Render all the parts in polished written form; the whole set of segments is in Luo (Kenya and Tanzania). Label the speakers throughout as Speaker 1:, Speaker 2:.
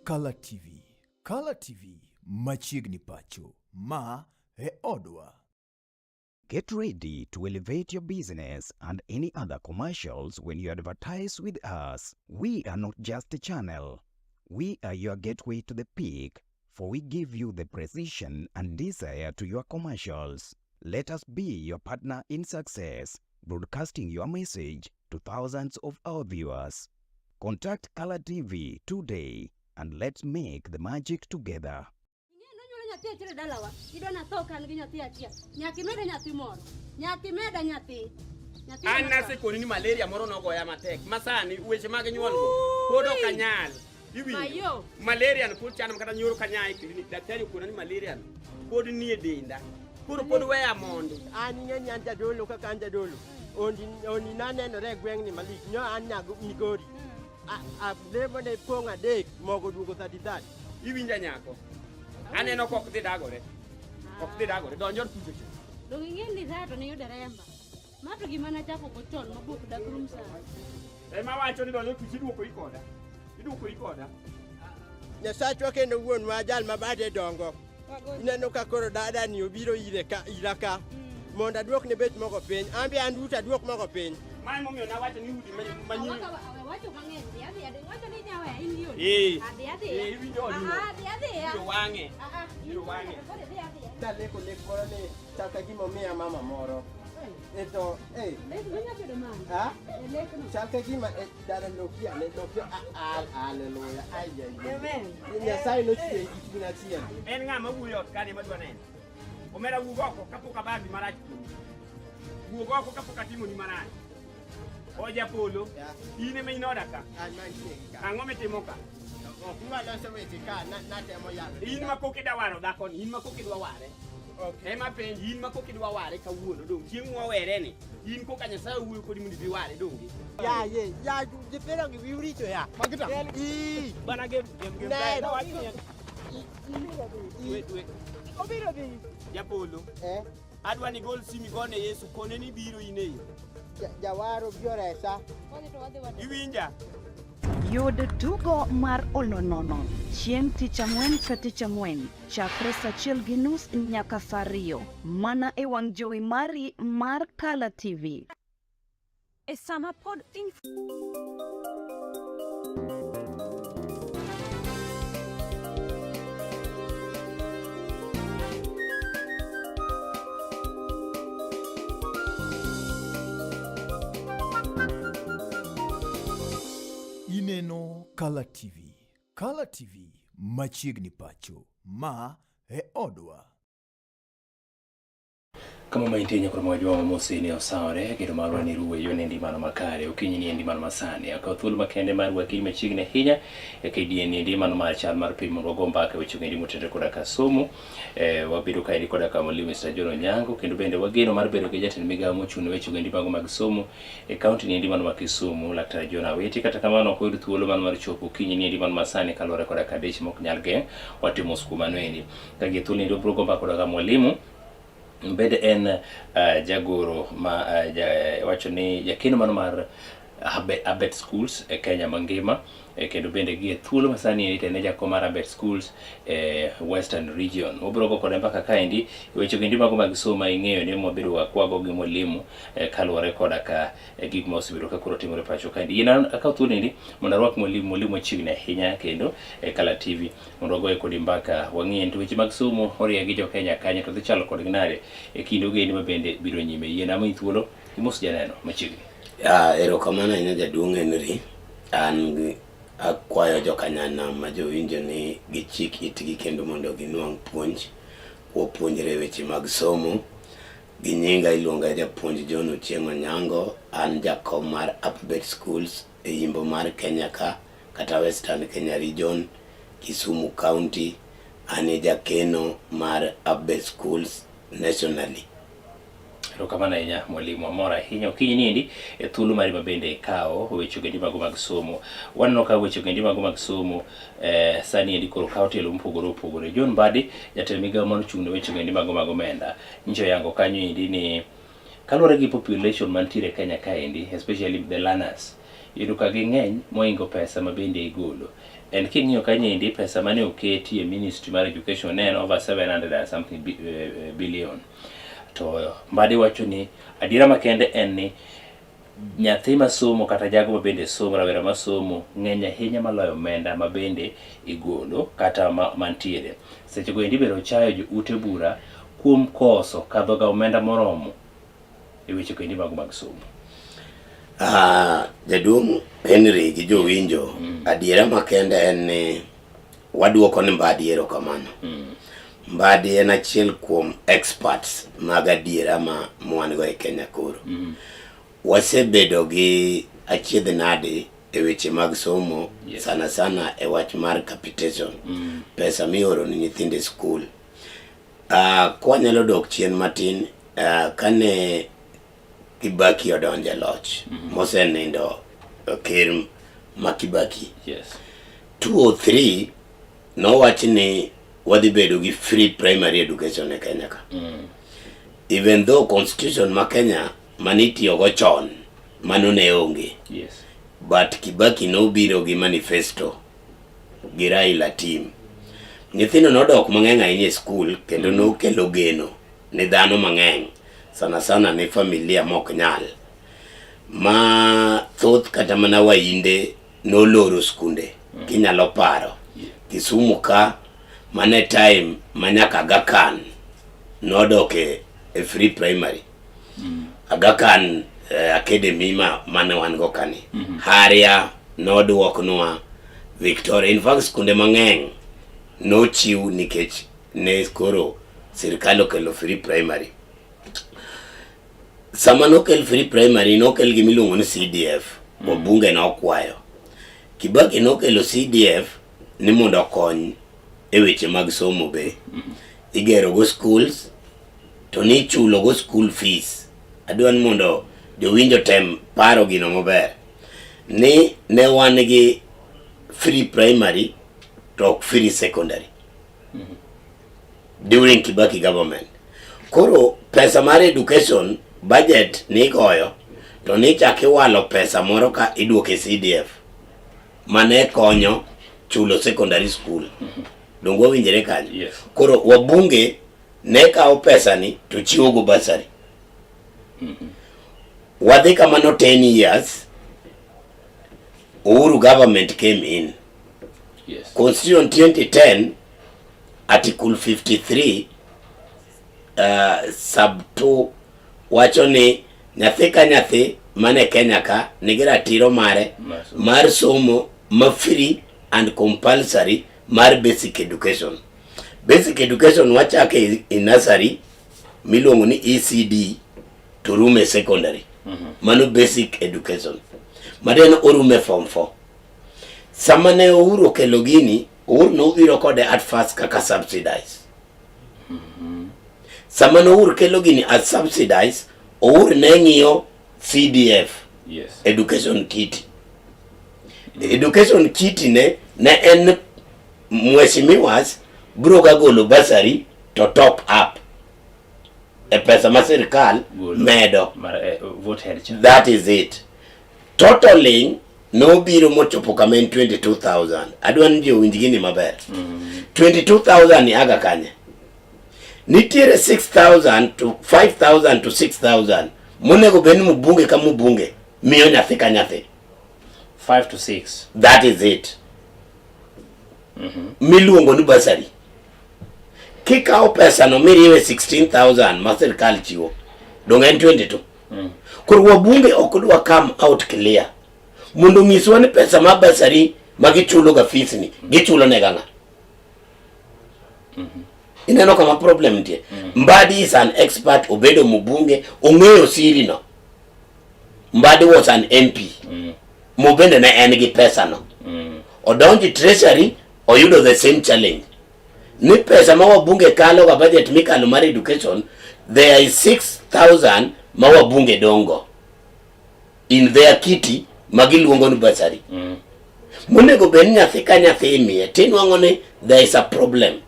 Speaker 1: Kala TV. Kala TV machiegni pacho. Ma e odwa.
Speaker 2: Get ready to elevate your business and any other commercials when you advertise with us. We are not just a channel. We are your gateway to the peak, for we give you the precision and desire to your commercials. Let us be your partner in success, broadcasting your message to thousands of our viewers. Contact Color TV today and let's make the magic together.
Speaker 3: Ing'e nonyuolo nyathi achiel e dalawa, idwa natho ka an gi nyathi achiel. Nyaka imeda nyathi moro. Nyaka imeda nyathi. Nyathi
Speaker 4: An
Speaker 3: ema dwaro.
Speaker 4: nasekoni ni malaria moro nogoya matek ma sani weche mag nyuol go pod ok anyal. Iwinjo?
Speaker 3: Mayo.
Speaker 4: Malaria no pod chando kata nyoro kanya e klinik daktari okona ni malaria no pod nie denda. Koro pod weya mondi.
Speaker 5: An ing'e ni an jadolo kaka an jadolo. Ondi oni nanenore e gweng'ni malich. Nyo an nyago Migori. Lemo ne pong' adek mogo duogo 33.
Speaker 4: Iwinja nyako? Aneno kok dhi dagore. Ok dhi dagore. Donj od kucho cha.
Speaker 3: Donge ing'e ni dhato ne yude remba. Ma to gima nachako go chon mabuk dak rum sani.
Speaker 4: Ema wacho ni donj od kucho iduoko ikoda. Iduoko ikoda.
Speaker 5: Nyasachwa kendo wuonwa jal ma bade dongo. Ineno ka koro dada ni obiro ire ka ira ka. Mondo aduok ne bech mogo piny. An be an duto aduok mogo piny.
Speaker 4: Mae momiyo nawacho ni udi ma nyiri.
Speaker 3: Wacho mang'eny, dhi adhiya, wacho ni nyaweya in gi odi.
Speaker 4: Eh.
Speaker 3: Adhi adhiya.
Speaker 4: Eh, iwinjo odi no.
Speaker 3: Ah, adhi adhiya.
Speaker 4: Ibiro wang'e.
Speaker 3: Ah, ah, in
Speaker 4: Ibiro wang'e.
Speaker 3: koro idhi adhiya.
Speaker 5: Naleko lek moro ni chal ka gima omiya mama moro. E to, eh,
Speaker 3: Lek no nyalo bedo mane?
Speaker 5: ha?
Speaker 3: E lek no.
Speaker 5: Chal ka gima e, dada Nokia ne Nokia, ah, ah, haleluya, ai, ai, ai. Nyasaye nochweyi gi chuny achiel.
Speaker 4: En ng'a ma wuoyo ot kani madwa neno? Omera wuog oko kapok abagi marach kuomi. Wuog oko kapok atimoni marach. Oja polo,
Speaker 5: Ya.
Speaker 4: in ema in oda ka.
Speaker 5: An mantie gi ka.
Speaker 4: Ang'o mitimo ka?
Speaker 5: Ok nwaloso weche ka, natemo yalo.
Speaker 4: In ma pok idwa waro dhakoni, in ma pok idwa ware.
Speaker 5: Ok.
Speaker 4: Ema penji, in ma pok idwa ware kawuono dong' chieng' mwawere ni, in koka Nyasaye owuoyo kodi mondo ibi ware donge?
Speaker 5: Ya, ye, ya, nyithindo gi wiu richo ya.
Speaker 4: Magita.
Speaker 5: Ii.
Speaker 4: Bana gem gem gem.
Speaker 5: Ne.
Speaker 4: No, wach ni en-
Speaker 5: Ii.
Speaker 4: Dwe, dwe.
Speaker 5: Obiro dhi.
Speaker 4: Japolo.
Speaker 5: Eh?
Speaker 4: Adwa ni gol simi gone Yesu kone ni biro in e yo.
Speaker 5: Jawaro biro resa.
Speaker 4: Iwinja?
Speaker 6: Yud tugo mar olonono chieng' tich ang'wen ka tich ang'wen chakre saa achiel gi nus nyaka saa ariyo mana e wang' jowi mari mar Kala TV.
Speaker 7: E sama pod piny
Speaker 1: Ineno Kala TV. Kala TV machiegni pacho. Ma e odwa.
Speaker 8: Kama ma intie nyakoro ma jwa mosi ni osawore kendo marwa ni ruwe yo nendi mano makare okinyi ni endi mano masani akaw thuolo makende mar wakili machiegni ahinya e KDN endi mano mar chal mar piny mondo wago mbaka weche endi motenore koda ka somo eh, wabedo kaendi koda ka mwalimu Mr. John Onyango kendo bende wageno mar bedo gi jatend migawo mochung' ne weche endi mago mag somo e kaunti ni endi mano ma Kisumu Laktar John Awiti kata kamano ok oyud thuolo mano mar chopo okinyi ni endi mano masani kaluwore koda ka dich mok nyal geng' watimo skul mano endi ka gi thuolo ni endi wabiro go mbaka koda ka mwalimu Bed en jagoro ma ja, wacho ni jakeno mano mar Abet Schools e Kenya mangima e kendo bende gi e thuolo masani eni to en e jakom mar Abet Schools e Western Region. Wabiro go kode mbaka kaendi e weche gendi mago mag somo ma ing'eyo ni mwabedo ga kwago gi mwalimu e, kaluwore koda ka e, gik ma osebedo ka koro timore pacho kaendi. Yien akaw thuolo endi mondo arwak mwalimu, mwalimu machiegni ahinya kendo e Kala TV mondo wagoye kodi mbaka wang'e to weche mag somo orie gi jo Kenya kanye to dhi chalo kodgi nade e kind ogendni ma bende biro nyime. Yien amiyi thuolo imos janeno machiegni.
Speaker 9: Ah, erokamano ahinya jaduong' Henry. An akwayo jokanyanam ma jowinjo ni gichik itgi kendo mondo ginwang' puonj. Wapuonjre weche mag somo. Gi nyinga iluonga japuonj John Ochieng' Onyango. An jakom mar Upbet Schools e yimbo mar Kenya ka kata Western Kenya Region, Kisumu County. An e jakeno mar Upbet Schools nationally.
Speaker 8: Erokamano ahinya mwalimu, amor ahinya okinyi niendi e thuolo mari ma bende ikawo weche ogendi mago mag somo. Waneno ka weche ogendi mago mag somo eh, sani endi koro kawo tielo mopogore opogore. John Mbadi, jatend migawo mar ochung' ne weche ogendi mago mag omenda, nyicho yango kanyo endi ni kaluwore gi population mantiere Kenya kaendi, especially the learners, iyudo ka ging'eny mohingo pesa ma bende igolo. En king'iyo kanyendi pesa mane oketi e ministry mar education ne en over 700 and something billion. To Mbadi wacho ni adiera makende en ni nyathi masomo kata jago ma bende somo, rawera masomo ng'eny ahinya maloyo omenda ma bende igolo kata mantiere. Seche go endi bende ochayo jo ute bura kuom koso kadho ga omenda moromo e weche kendi mago mag somo.
Speaker 9: Jaduong' Henry gi jowinjo, adiera makende en ni waduoko ni Mbadi erokamano. Mbadi en achiel kuom experts mag adiera ma mwan go e Kenya koro. Wasebedo gi achiedh nade e weche mag somo, sana sana e wach mar capitation, pesa mioro ni nyithindo e skul. Kwanyalo dok chien matin, kane Kibaki odonjo e loch, mosenindo ker ma Kibaki, 2003 nowach ni wadhi bedo gi free primary education e Kenya ka. Even though constitution ma Kenya manitiyogo chon mano ne onge. But Kibaki nobiro gi manifesto gi Raila team. Nyithindo nodok mang'eny ahinya e skul kendo nokelo geno ne dhano mang'eny, sana sana ne familia mok nyal. Ma thoth kata mana wainde noloro skunde, kinyalo paro. Kisumu ka mane time ma nyaka Aga Khan nodok e free primary. Aga Khan Academy ma mane wan go kani. Haria noduoknwa Victoria. In fact skunde mang'eny nochiw nikech ne koro sirkal okelo free primary. Sama nokel free primary nokel gima iluongo ni CDF, wabunge nokwayo. Kibaki nokelo CDF ni mondo okony e weche mag somo be. Igero go schools to nichulo go school fees. Adwa ni mondo jowinjo tem paro gino maber. Ni ne wan gi free primary to ok free secondary during Kibaki government. Koro pesa mar education budget nigoyo to nichak iwalo pesa moro ka iduoko e CDF mane konyo chulo secondary school. Donge wawinjore kanyo?
Speaker 8: Yes.
Speaker 9: Koro wabunge ne kawo pesa ni to chiwo go bursary. Wadhi kamano 10 years, Uhuru government came in. Constitution 2010 Article 53 sub 2 wacho ni nyathi ka nyathi mane Kenya ka nigi ratiro mare mar somo ma free and compulsory mar basic education. Basic education wachake e nursery miluongo ni ECD to rume secondary. Mano basic education. Maden orume form 4. Sama ne Uhuru okelo gini, Uhuru nobiro kode at first kaka subsidize. Sama ne Uhuru kelo gini as subsidize, Uhuru ne ng'iyo CDF, education kitty. Education kitty ne en mheshimiwas biro ga golo bursary to top up e pesa ma sirkal medo. That is it. Totaling nobiro mochopo kama en 22,000. Adwa ni ji owinj gini maber. 22,000 ni aga kanye? Nitiere 6,000 to 5,000 to 6,000 monego bed ni mbunge ka mbunge miyo nyathi ka nyathi.
Speaker 8: 5 to 6.
Speaker 9: That is it. Miluongo ni bursary. Kikawo pesa no miriwe 16,000 ma sirkal chiwo, dong' en 22. Koro wabunge ok dwa come out clear mondo onyiswa ni pesa ma bursary ma gichulo ga fees ni gichulo ne ga ng'a. Ineno kama problem nitie. Mbadi is an expert, obedo mbunge, ong'eyo siri no. Mbadi was an MP. Mobende ne en gi pesa no. Odonjo treasury, oyudo the same challenge. Ni pesa ma wabunge kalo ga budget mikalo mar education, there is 6,000 ma wabunge dongo in their kitty ma giluongo ni bursary. Monego bed ni nyathi ka nyathi imiye, tinwang'o ni there is a problem.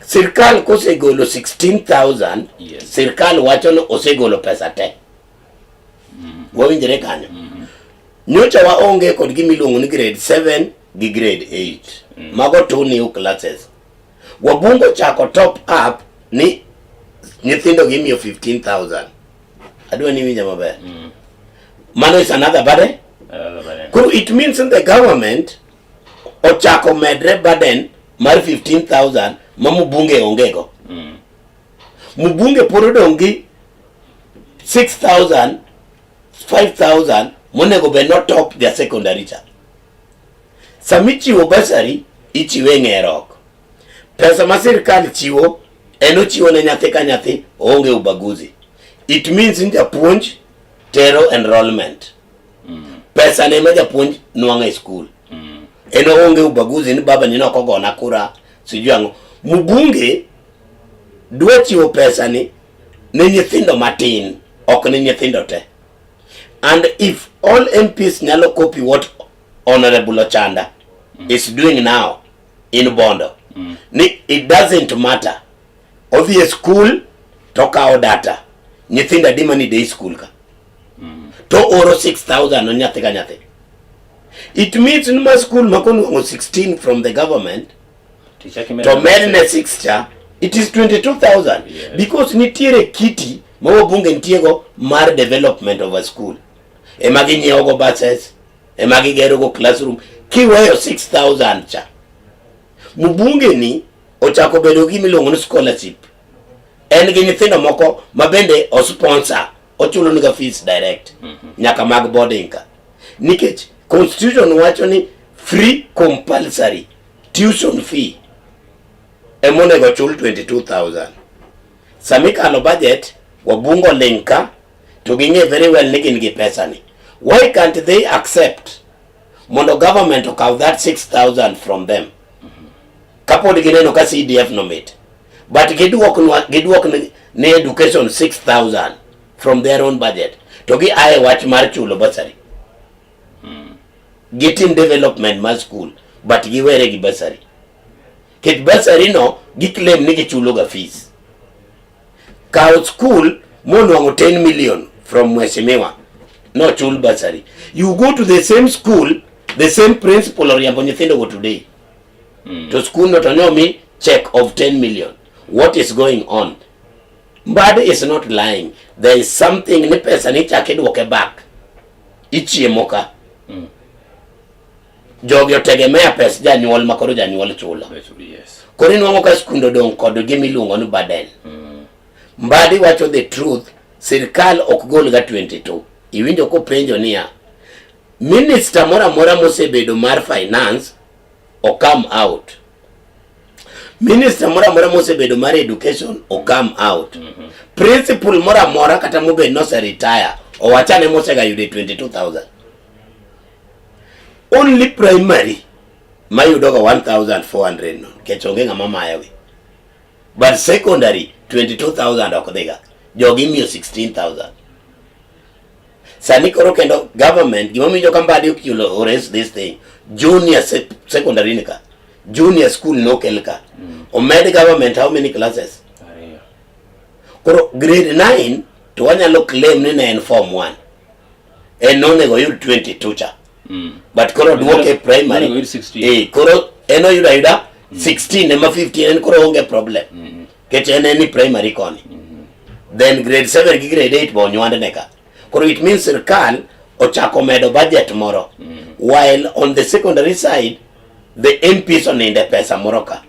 Speaker 9: Sirkal kosegolo 16,000, sirkal wacho ni osegolo pesa te. Wawinjore kanyo. Nyocha waonge kod gima iluongo ni grade 7 gi grade 8. Mago two new classes. Wabunge ochako top up ni nyithindo gimiyo 15,000. Adwa ni winja maber. Mano is another burden.
Speaker 8: Another burden.
Speaker 9: Koro it means in the government ochako medre burden mar 15,000 ma mbunge onge go. Mbunge pod odong' gi 6,000 5,000 monego bed no top their secondary cha. Sama ichiwo bursary, ichiwe ng'erok. Pesa ma sirkal chiwo, en ochiwo ne nyathi ka nyathi, oonge ubaguzi. It means ni japuonj tero enrollment. Pesa ne ma japuonj nwang'o e skul. En oonge ubaguzi ni baba ni nok ogona kura sijui ang'o. Mbunge dwa chiwo pesa ni ne nyithindo matin, ok ne nyithindo te. And if all MPs nyalo copy what Honorable Ochanda is doing now in Bondo, ni it doesn't matter. Odhi e school to okawo data. Nyithindo adi mani day school ka? To oro 6,000 no nyathi ka nyathi. It means ni ma school ma konwang'o 16 from the government to medne 6 cha it is 22,000.
Speaker 8: Yes.
Speaker 9: Because nitiere kiti ma wabunge nitiego mar development of a school ema ginyiewo go buses, ema gigero go classroom. Kiweyo 6000 cha, mbunge ni ochako bedo gi miluongo ni scholarship. En gi nyithindo moko ma bende osponsor, ochulo niga fees direct nyaka mag boarding ka, nikech constitution wacho ni free compulsory tuition fee emonego chul 22,000. Sama ikalo budget, wabunge oling ka to ging'e very well ni gin gi pesa ni. Why can't they accept mondo government okaw that 6000 from them kapod gineno ka CDF nomit, but giduok giduok ni education 6000 from their own budget to gi aye wach mar chulo bursary? Gitim development mar school but giwere gi bursary. Ket bursary no, giclaim ni gichulo ga fees. Kaw school monwang'o 10 million from mheshimiwa nochul bursary, you go to the same school, the same principal oriembo nyithindo go today to school no to nomi check of 10 million. What is going on? Mbadi is not lying. There is something ni pesa ni chak idwoke back ichiemo ka. Jogi otegemea pes janyuol ma koro janyuol chulo. Koro inwang'o ka skunde odong' kod gima iluongo ni burden. Mbadi wacho the truth. Sirkal ok gol ga 22. Iwinjo kopenjo niya, minister moro amora mosebedo mar finance o come out, minister moro amora mosebedo mar education o come out, principal moro amora kata mobed nose retire owachane mosega yude 22,000. Only primary mayudoga 1400 no nikech onge ng'ama mayogi, but secondary 22,000 ok dhiga. Jogi imiyo 16,000 sani. Koro kendo government gimomiyo ka Mbadi ochulo raise this thing, junior secondary ni ka junior school nokel ka omed government how many classes?
Speaker 8: Ariyo.
Speaker 9: Koro grade 9 to wanyalo claim ni ne en form 1, en nonego oyud 22 cha but koro duoke primary.
Speaker 8: Onego oyud 16.
Speaker 9: Eh, koro en oyudo ayuda 16 ema 15 en koro onge problem nikech en ni primary koni. Then grade 7 gi grade 8 bo onywandne ka. Koro it means sirkal ochako medo budget moro while on the secondary side the MPs oninde pesa moro ka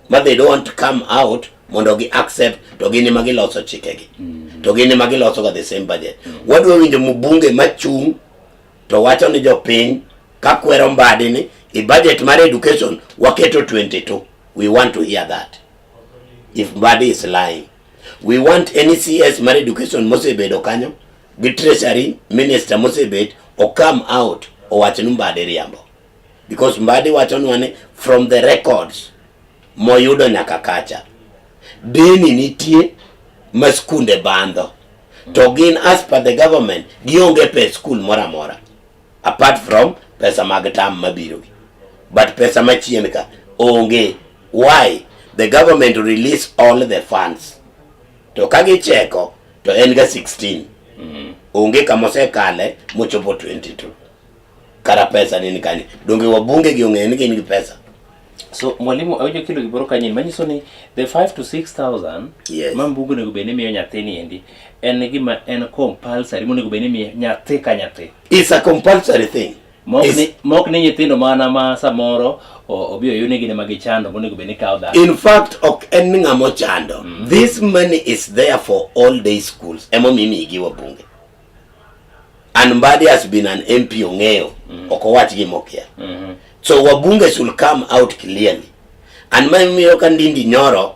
Speaker 9: ma they don't want to come out mondo gi accept to gin ema giloso chikegi to gin ema giloso ga the same budget. Wadwa winjo mbunge machung' to wacho ni jopiny ka kwero Mbadi ni i budget mar education waketo 22. We want to hear that. If Mbadi is lying, we want any CS mar education mosebedo kanyo gi treasury minister mosebet o come out owach ni Mbadi riambo, because Mbadi wachonwa ni from the records moyudo nyaka kacha deni nitie ma skunde bandho to gin as per the government gionge pes skul moro amora apart from pesa mag tam mabiro gi, but pesa machien ka onge. Why the government release all the funds to ka gicheko to en ga 16, onge kama osekale mochopo 22. Kara pesa ni kanye? Donge wabunge gi ong'eyo ni gin gi pesa?
Speaker 8: So mwalimu awinjo kelo gimoro kanyien manyiso ni the 5 to 6000
Speaker 9: Yes.
Speaker 8: ma mbunge onego bed ni miyo nyathini endi en gima en compulsory monego bed ni miyo nyathi ka nyathi.
Speaker 9: It's a compulsory thing.
Speaker 8: Mok
Speaker 9: It's-
Speaker 8: ni mok ni nyithindo mana ma samoro obi oyune gine ma gichando monego bed ni kawo dhano.
Speaker 9: In fact, ok en ni ng'ama ochando. This money is there for all day schools. Emomiyo imiyogi wabunge. And Mbadi has been an MP ong'eyo. Ok owach gima okia. So wabunge should come out clearly. And ma imiyo ka Ndindi Nyoro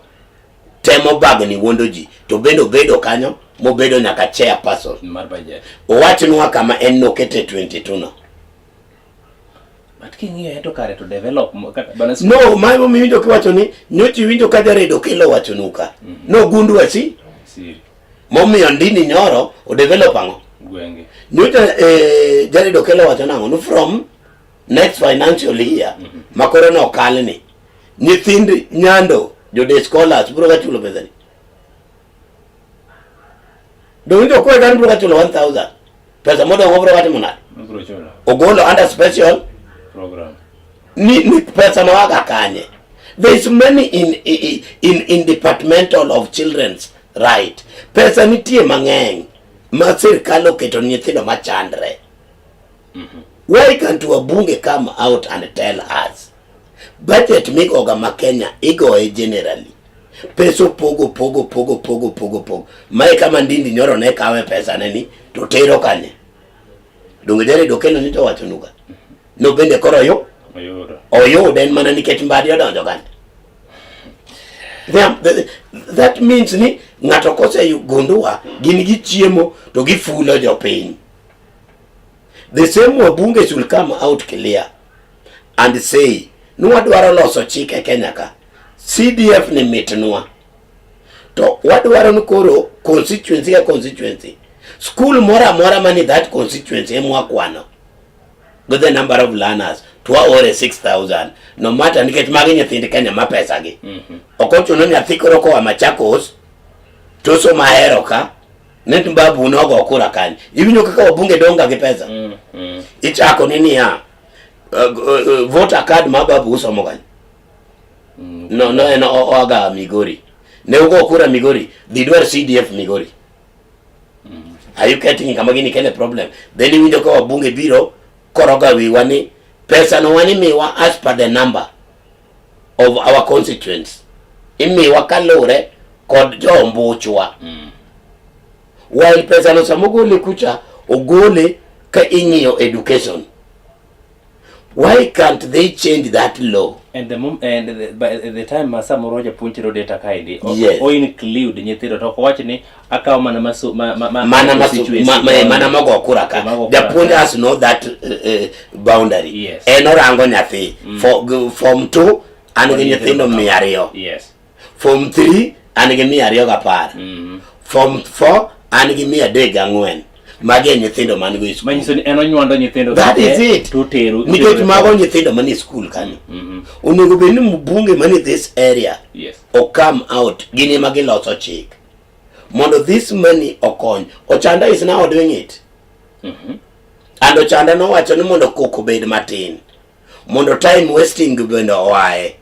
Speaker 9: temo bagni wuondo ji to bende obedo kanyo mobedo nyaka chairperson.
Speaker 8: Mar budget.
Speaker 9: Owachnwa kama en nokete 22 no.
Speaker 8: But king'iyo en to kare to develop kata bana
Speaker 9: No, ma emomiyo iwinjo kiwacho ni nyocha iwinjo ka Jared Okello owachonu ka. Nogundwa si
Speaker 8: siri
Speaker 9: momiyo Ndindi Nyoro odevelop ang'o?
Speaker 8: gwenge.
Speaker 9: Nyocha Jared Okello owacho nang'o? Ni from next financial year ma koro nokal ni nyithind Nyando jo day scholars biro ga chulo pesa ni. Donge okwe gan biro ga chulo 1000. Pesa modong' obiro ga timo nade?
Speaker 8: Obiro chulo
Speaker 9: Ogolo under special
Speaker 8: program.
Speaker 9: ni pesa no aga kanye. There is money in departmental of children's right. Pesa nitie mang'eny ma sirkal oketo ni nyithindo machandre. Why can't wabunge come out and tell us? Budget migoga ma Kenya igoye generally. Pesa opogo pogo pogo pogo pogo pogo. Mae kama Ndindi Nyoro ne kawe pesa ne ni to tero kanye. Donge Jared Okello ni to wachonuga. No bende koro yo
Speaker 8: Oyudo.
Speaker 9: oyude en mana nikech Mbadi odonjo kanyo. That means ni ng'ato kosegundua gin gichiemo to gifulo jopiny. The same wabunge should come out clear and say ni wadwaro loso chik e Kenya ka. CDF ni mitnwa. To wadwaro ni koro constituency ka constituency. School moro amora mani that constituency emwakwano with the number of learners to waore 6000 no matter nikech magi nyithind Kenya ma pesa gi. Ok ochuno nyathi koro koa Machakos to somo Ahero ka ne babu nogo kura kanyo. Iwinjo kaka wabunge donga gi pesa. Ichako ni niya voter card ma babu usomo kanyo. No en oaga Migori. Ne ugo kura Migori, dhi dwar CDF Migori. Are you getting kama gini kele problem? Then iwinjo ka wabunge biro koroga wiwa ni pesa no wanimiwa as per the number of our constituents. Imiwa kaluwore kod jo ombuchwa. While pesa no sama ogole kucha, ogole ka ing'iyo education. Why can't they change that law?
Speaker 8: And by the time ma samoro japuonj tero data kaendi
Speaker 9: Yes.
Speaker 8: o include nyithindo to ok owach ni akawo mana maso ma
Speaker 9: mana
Speaker 8: constituency
Speaker 9: mana mogo kura ka
Speaker 8: Mago kura
Speaker 9: japuonj
Speaker 8: ka.
Speaker 9: has no that boundary.
Speaker 8: Yes.
Speaker 9: En orango nyathi form 2 an gi nyithindo 200.
Speaker 8: Yes.
Speaker 9: Form 3 an gi 210. Form 4 an gi 304. Magi e nyithindo man go e skul.
Speaker 8: Manyiso ni en onywando nyithindo
Speaker 9: That
Speaker 8: te
Speaker 9: is it.
Speaker 8: to tero
Speaker 9: Nikech mago nyithindo manie skul kanyo. Onego bed ni mbunge manie this area
Speaker 8: Yes.
Speaker 9: o come out gin ema giloso chik mondo this money okony. Ochanda is now doing it. And Ochanda nowacho ni mondo koko obed matin mondo time wasting bende oaye.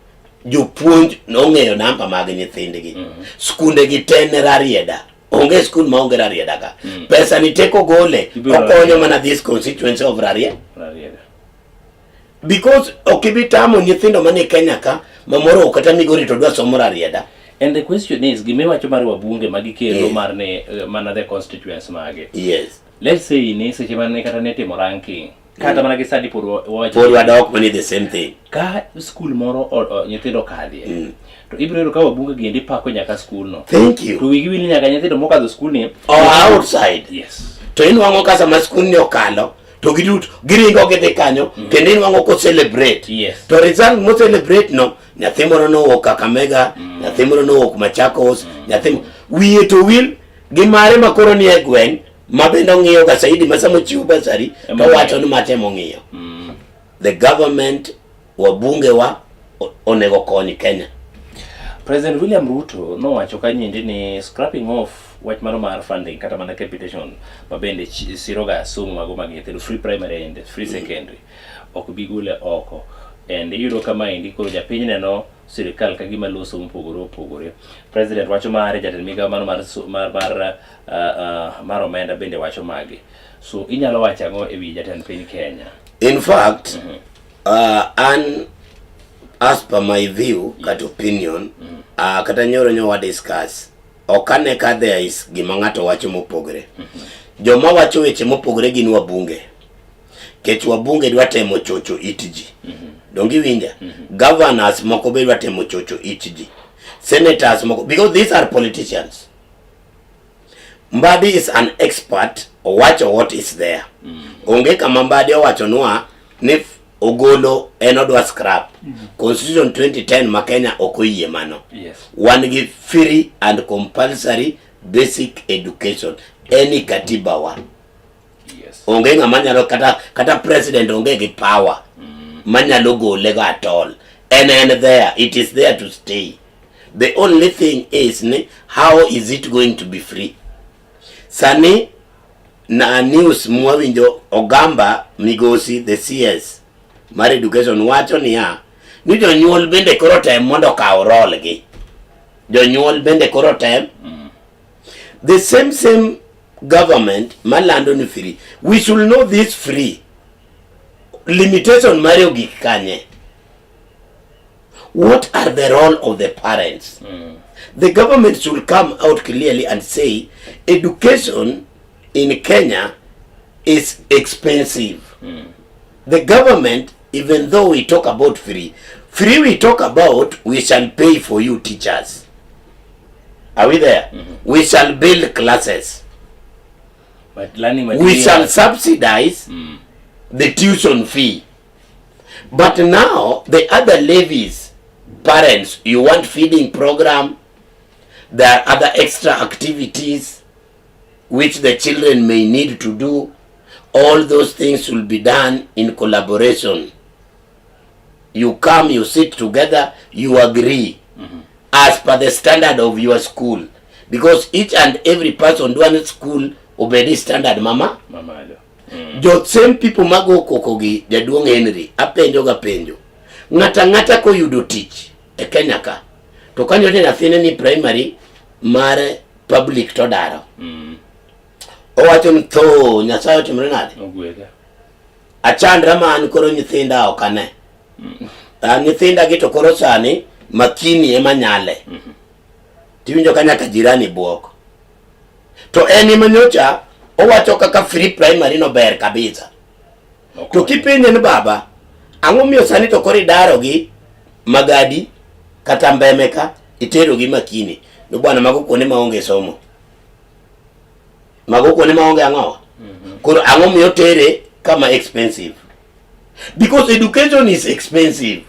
Speaker 9: Jopuonj nong'eyo namba mag nyithindgi. Skunde gi te ne Rarieda. Onge skul maonge Rarieda ka. Pesa ni teko gole okonyo mana this constituency of Rarieda.
Speaker 8: Rarieda.
Speaker 9: Because ok ibi tamo nyithindo manie Kenya ka mamoro ok kata Migori to dwa somo Rarieda.
Speaker 8: And the question is gimiwacho mar wabunge magikelo
Speaker 9: Yes.
Speaker 8: mar ne mana the constituents mage.
Speaker 9: Yes.
Speaker 8: Let's say ni seche mane kata ne timo ranking kata mana gi sani pod wawacho
Speaker 9: Pod wadok mani the same thing.
Speaker 8: Ka skul moro nyithindo kadhie to ibiro yudo ka wabunge gi endi pako nyaka skul no.
Speaker 9: Thank you.
Speaker 8: To wigi wil ni nyaka nyithindo mokadho skul ni
Speaker 9: Or outside.
Speaker 8: Yes.
Speaker 9: To inwang'o ka sama skul ni okalo to giduto giringo gidhi kanyo kendo inwang'o ko celebrate.
Speaker 8: Yes.
Speaker 9: To result mo celebrate no nyathi moro nowuok Kakamega, nyathi moro nowuok Machakos, nyathi wiye to wil gi mare ma koro ni e gweng' ma bende ong'iyo ga saidi ma sama ochiwo basari to wacho ni mache mong'iyo. The government wabunge wa onego kony Kenya.
Speaker 8: President William Ruto nowacho kanyendi ni scrapping off wach mano mar funding kata mana capitation ma bende siroga somo mago mag nyithindo, free primary and free secondary, ok bi gole oko. And iyudo ka maendi koro japiny neno sirikal ka gima loso mopogore opogore. President wacho mare, jatend migao mano mar, mar, mar, mar omenda bende wacho mage. So inyalo wacho ang'o e wi jatend piny Kenya?
Speaker 9: In fact, an as per my view kata opinion, kata nyoro nyo wa discuss, ok ane ka there is gima ng'ato wacho mopogre. Joma wacho weche mopogre gin wabunge. Kech wabunge dwa temo chocho it ji. Donge iwinja? Governors moko be dwa temo chocho it ji. Senators moko, because these are politicians. Mbadi is an expert, owacho what is there. Onge kama Mbadi owachonwa ni ogolo en odwa scrap. Constitution 2010 ma Kenya ok oyie mano. Wan gi free and compulsory basic education. Eni katiba wa. Onge ng'ama nyalo kata president onge gi power manyalo gole go at all. En there, it is there to stay. The only thing is ni how is it going to be free? Sani na news mwawinjo Ogamba Migosi the CS mar education wacho niya ni jonyuol bende koro tem mondo okaw role gi. Jonyuol bende koro tem. The same government malando ni free. We should know this free. Limitation mare ogik kanye? What are the role of the parents? The government should come out clearly and say education in Kenya is expensive. The government, even though we talk about free, free we talk about, we shall pay for you teachers. Are we there? We shall build classes.
Speaker 8: But learning
Speaker 9: We shall subsidize the tuition fee. But now, the other levies, parents, you want feeding program, there are other extra activities which the children may need to do. All those things will be done in collaboration. You come, you sit together, you agree as per the standard of your school. Because each and every person doing school obedi standard mama.
Speaker 8: Mamalo.
Speaker 9: Jo same people mago koko gi jaduong' Henry apenjo ga penjo. Ng'ata ng'ata koyudo tich e Kenya ka to kanyo te nyathine ni primary mar public to daro. Owacho ni tho Nyasaye otimore nade?
Speaker 8: Ogwedha.
Speaker 9: Achandra ma an koro nyithinda ok ane. Nyithinda gi to koro sani makini ema nyale. Tiwinjo ka nyaka jirani buok. To en ema nyocha owacho kaka free primary no ber kabisa. To kipenje ni baba, ang'o miyo sani to koro idaro gi Magadi kata Mbeme ka itero gi Makini? No bwana, mago kuonde maonge somo. Mago kuonde maonge ang'o? Koro ang'o miyo tere kama expensive? Because education is expensive.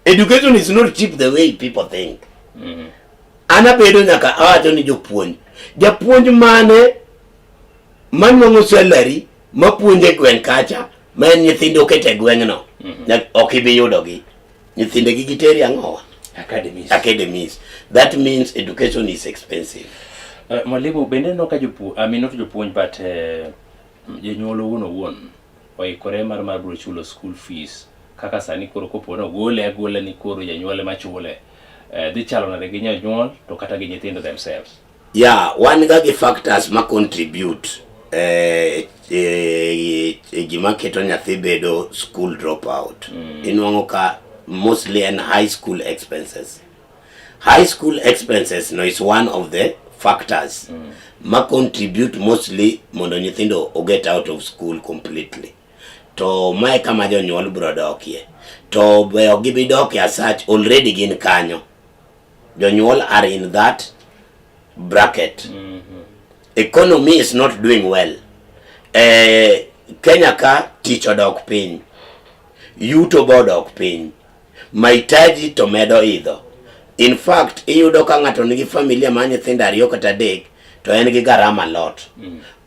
Speaker 9: Education is not cheap the way people think. An abedo nyaka awacho ni jopuonj. Japuonj mane manwang'o salary mapuonjo e gweng' kacha ma en nyithindo oketo e gweng'no, ok ibi yudogi. Nyithindegi giteri ang'owa?
Speaker 8: Academies.
Speaker 9: Academies. That means education is expensive.
Speaker 8: Mwalimu bende no ka jopuonj, I mean not jopuonj but jonyuol owuon owuon oikore mar biro chulo school fees kaka sani koro kopo ni ogole agola ni koro janyuol ema chule, dhi chalo nade gi jonyuol to kata gi nyithindo themselves?
Speaker 9: Yeah, wan ga gi factors ma contribute gima keto nyathi bedo school dropout. Inwang'o ka mostly en high school expenses. High school expenses no is one of the factors ma contribute mostly mondo nyithindo o get out of school completely. To mae kama jonyuol biro dokie. To be ok gibi dokie as such, already gin kanyo. Jonyuol are in that bracket. Economy is not doing well. Kenya ka tich odok piny. Yuto be odok piny. Mahitaji to medo idho. In fact, iyudo ka ng'ato nigi familia mar nyithindo 2 kata 3 to en gi garama lot.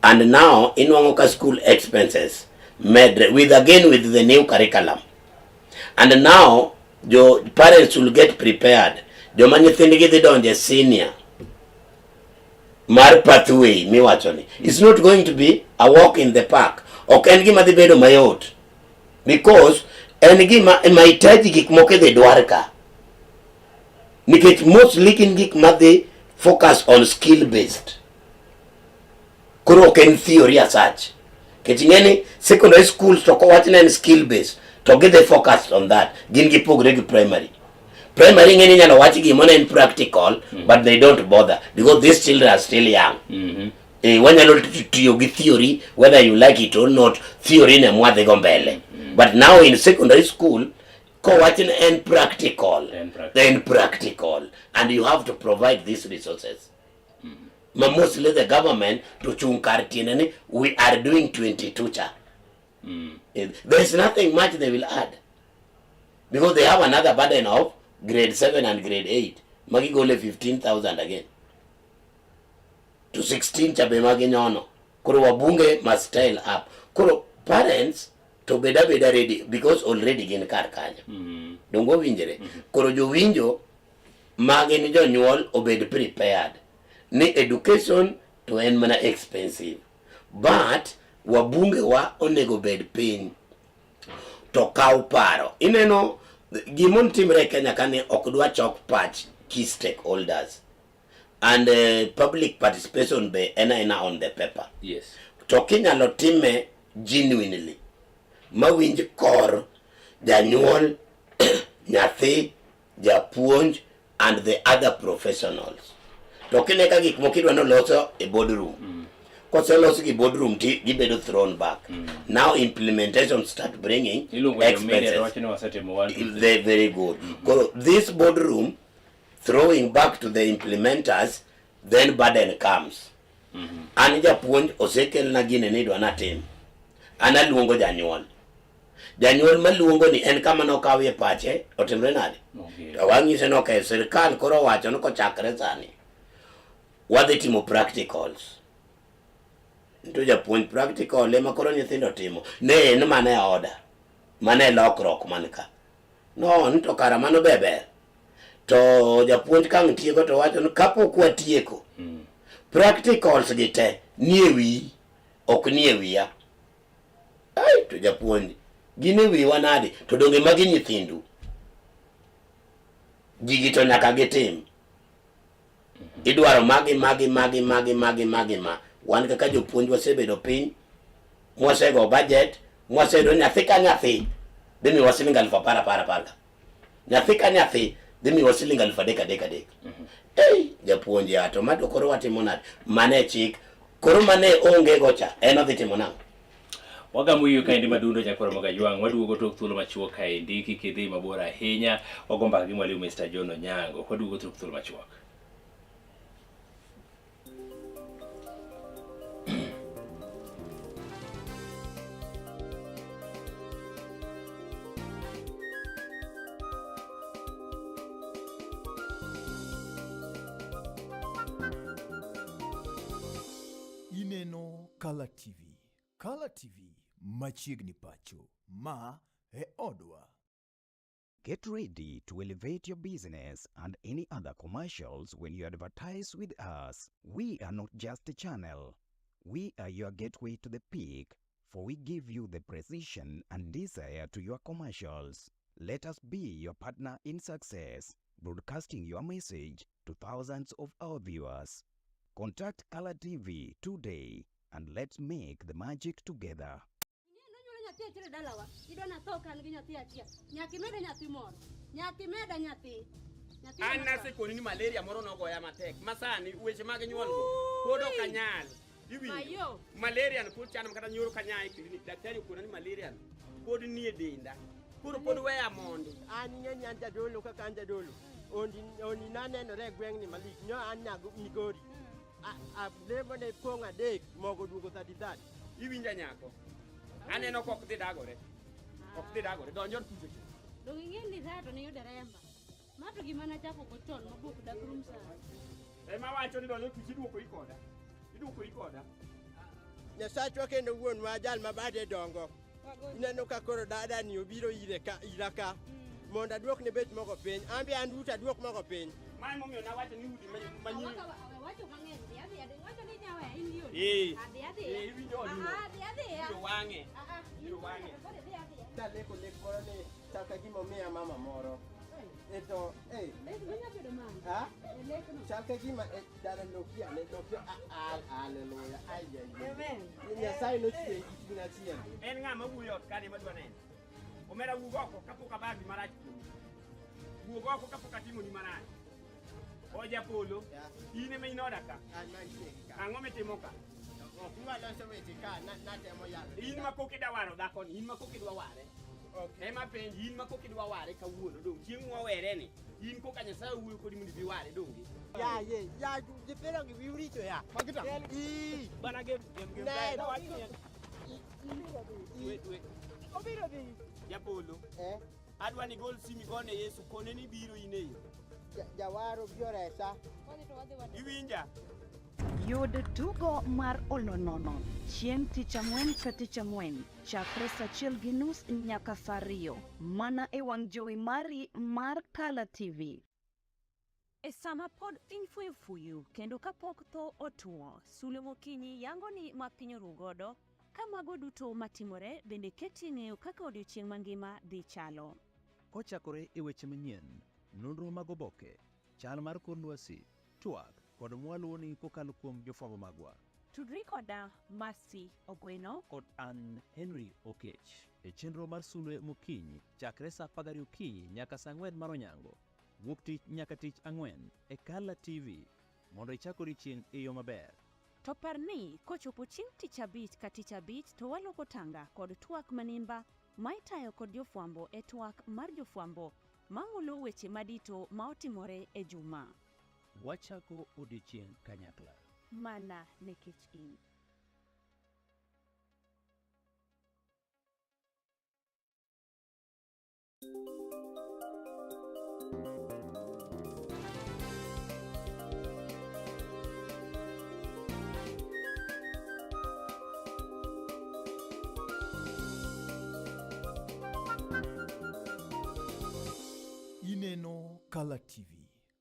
Speaker 9: And now inwang'o ka school expenses medre with again with the new curriculum. And now jo parents will get prepared. Joma nyithindgi dhi donje senior. Mar pathway miwacho ni it's not going to be a walk in the park. Ok en gima dhi bedo mayot because en gima mahitaji gik moko idhi dwar ka nikech mostly gin gik madhi focus on skill based. Koro ok en theory as such. Nikech ing'e ni secondary schools to kowach ni en skill based to gidhi focus on that. Gin gipogre gi primary. Primary ing'e ni inyalo wach gimoro en practical but they don't bother because these children are still young. Eh, wanyalo tiyo gi theory whether you like it or not, theory ne mwadhi go mbele. But now in secondary school kowach ni en practical,
Speaker 8: En practical.
Speaker 9: then practical and you have to provide these resources. Ma mostly the government to chung kar tiende ni we are doing 22 cha. There is nothing much they will add because they have another burden of grade 7 and grade 8 magigole 15,000 again to 16 cha be maginyono. Koro wabunge must style up. Koro parents to bed abeda ready because already gin kar kanyo. Donge owinjore? Koro jowinjo ma gin jonyuol obed prepared ni education to en mana expensive but wabunge wa onego bed piny to kaw paro. Ineno gima timre e Kenya kane ok dwa chok pach key stakeholders and public participation be en aena on the paper. To kinyalo time genuinely mawinj kor janyuol, nyathi, japuonj and the other professionals. To kine ka gik moko idwa noloso e boardroom, koselos gi boardroom ti gibedo thrown back. Now implementation start bringing
Speaker 8: Iluongo jo media to
Speaker 9: expenses.
Speaker 8: wacho ni wasetimo 1 2 3.
Speaker 9: They very good. Koro this boardroom throwing back to the implementers, then burden comes. An japuonj osekelna gine ni idwa natim. An aluongo janyuol. Janyuol maluongo ni en kama nokawie pache otimre nade?
Speaker 8: Okay.
Speaker 9: To wang'ise ni okay, sirikal koro owacho ni kochakre sani wadhi timo practicals. To japuonj practical ema koro nyithindo timo. Ne en mana e oda. Mana e lokruok man ka. No, ni to kara mano be ber. To japuonj ka ang' tieko to wacho ni kapok watieko, practicals gi te nie wiyi, ok nie wiya. Ai, to japuonj, gin e wiwa nade? To donge magi nyithindu? Gigi to nyaka gitim. Idwaro magi magi magi magi magi magi ma. Wan kaka jopuonj wasebedo piny, mwasego budget, mwaseyudo nyathi ka nyathi dhi miwa siling 10,000 10 10 ka. Nyathi ka nyathi dhi miwa siling 3,000 3 3. Ei, japuonj ya to ma to koro watimo nade? Mane e chik. Koro mane onge go cha, en odhi timo nang'o?
Speaker 8: Wagamo yie kaendi madundo nyakwar Mogajwang', waduogo tok thuolo machuok kaendi, kik idhi mabor ahinya. Wago mbaka gi mwalimu Mr. John Onyango, waduogo tok thuolo machuok.
Speaker 1: Ineno Kala TV. Kala TV machiegni pacho. Ma e odwa.
Speaker 2: Get ready to elevate your business and any other commercials when you advertise with us. We are not just a channel. We are your gateway to the peak, for we give you the precision and desire to your commercials. Let us be your partner in success, broadcasting your message to thousands of our viewers. Contact Color TV today and let's make the magic together.
Speaker 3: Nonyuolo nyathi achiel e dalawa, idwa natho ka an gi nyathi achiel. Nyaka imeda nyathi moro. Nyaka imeda nyathi. Nyathi
Speaker 4: An
Speaker 3: ema dwaro.
Speaker 4: nasekoni ni malaria moro nogoya matek ma sani weche mag nyuol go pod ok anyal. Iwinjo?
Speaker 3: Mayo.
Speaker 4: Malaria no pod chando kata nyoro kanya e klinik daktari okona ni malaria no pod nie denda. Koro pod weya mondi.
Speaker 5: An ing'e ni an jadolo kaka an jadolo. Ondi oni nanenore e gweng'ni malich. Nyo an nyago Migori. Alemo ne pong' 3 mogo duogo 30.
Speaker 4: Iwinja nyako? Aneno kok dhi dagore. Ok dhi dagore. Donj od kucho cha.
Speaker 3: Donge ing'e ni raha to niyudo remba. Ma to gima nachako go chon mabuk dak rum sani.
Speaker 4: Ema wacho ni donj od kucho iduokori koda. Iduokori koda.
Speaker 5: Nyasachwa kendo wuonwa jal ma bade dongo. Ineno ka koro dada ni obiro ire ka ira ka mondo aduokne bech mogo piny. An be an duto aduok mogo piny.
Speaker 4: Ma emomiyo nawacho ni udi manyien.
Speaker 3: Wacho mang'eny dhi adhi adhi.
Speaker 4: Eh.
Speaker 3: Adhi adhiya.
Speaker 4: Eh, iwinjo odino.
Speaker 3: Ah, adhi adhiya.
Speaker 4: Ibiro wang'e.
Speaker 3: Ah, ah,
Speaker 4: Ibiro wang'e.
Speaker 3: Koro idhi adhiya.
Speaker 5: Taleko lek moro ni chal ka gima omiya mama moro. E to, eh,
Speaker 3: Lek no nyalo bedo mane?
Speaker 5: ha?
Speaker 3: E lek no.
Speaker 5: Chal ka gima e dada loki ane loki a a haleluya. Ai ai. ai.
Speaker 3: Amen.
Speaker 5: Nyasaye nochweyi gi chuny achiel.
Speaker 4: En ng'a ma wuoyo ot kani madwa neno? Omera wuog oko kapok abagi marach kuomi. Wuog oko kapok atimoni marach. O japolo,
Speaker 5: Ya.
Speaker 4: in ema in oda ka.
Speaker 5: An mantie gi ka.
Speaker 4: Ang'o mitimo ka?
Speaker 5: Ok nwaloso weche ka na natemo yalo.
Speaker 4: In ma pok idwa waro dhakoni, in ma pok idwa ware.
Speaker 5: Okay.
Speaker 4: Ema penji, in ma pok idwa ware kawuono dong'. Chieng' mwawere ni, in koka Nyasaye owuoyo kodi mondo ibi ware donge.
Speaker 5: Ya ye, ya jipero gi wiwricho ya.
Speaker 4: Magita.
Speaker 5: Ii.
Speaker 4: Bana gem gem gem.
Speaker 5: Ne.
Speaker 4: Dawach ni- Dwe, dwe.
Speaker 5: Obiro dhi.
Speaker 4: Japolo,
Speaker 5: Eh,
Speaker 4: adwa ni gol simi gone Yesu kone ni biro in e yo.
Speaker 5: jawaro biro resa.
Speaker 3: Koni to wadhi wadhi.
Speaker 4: Iwinja?
Speaker 6: Yud tugo mar olonono chieng' tich ang'wen ka tich ang'wen chakre saa achiel gi nus nyaka saa ariyo mana e wang' jowi mari mar Kala TV.
Speaker 7: E sama pod piny fuyo fuyu kendo kapok tho otuo, sulwe mokinyi yango ni ma piny oru godo, ka mago duto matimore bende keti ng'eyo kaka odiochieng' mangima dhi chalo.
Speaker 10: Kochakore e weche manyien, nonro mag oboke, chal mar kor lwasi, twak kod mwaluwoni kokalo kuom jofwambo magwa.
Speaker 7: Tudri koda Mercy Ogweno
Speaker 10: Kod an Henry Okech e chenro mar sulwe mokinyi chakre saa 12 okinyi nyaka saa 4 mar onyango, wuok tich nyaka tich ang'wen e Kala TV mondo ichak odiochieng' e yo maber.
Speaker 7: To par ni kochopo chieng' tich abich ka tich abich to waloko tanga kod twak manimba ma itayo kod jofwambo e twak mar jofwambo mamulo weche madito ma otimore e juma.
Speaker 10: Wachako odiochieng' kanyakla.
Speaker 7: Mana nikech in.
Speaker 1: Ineno Kala TV.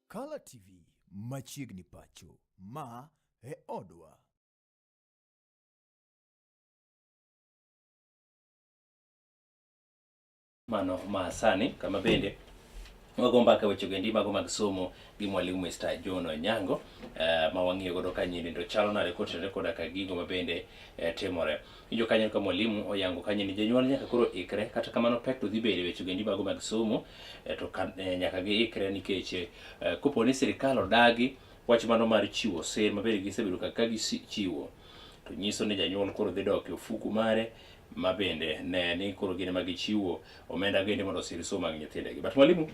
Speaker 1: Kala TV machiegni pacho. Ma e odwa.
Speaker 8: Mano ma sani kama bende wago mbaka weche goendi mago mag somo gi mwalimu Mr. John Onyango ma wang'iyo godo ka nyirindo chalo nade kotenore koda ka gigo ma bende timore. Iwinjo kanyo ka mwalimu oyango kanyo ni jonyuol nyaka koro ikre kata kamano pek to dhi bedo e weche goendi mago mag somo to nyaka giikre nikech kopo ni sirikal odagi wach mano mar chiwo sir ma bende gisebedo ka gichiwo to nyiso ni janyuol koro dhi dok e ofuku mare ma bende ne ni koro gin ema gichiwo omenda goendi mondo osir somo mag nyithindegi. But mwalimu,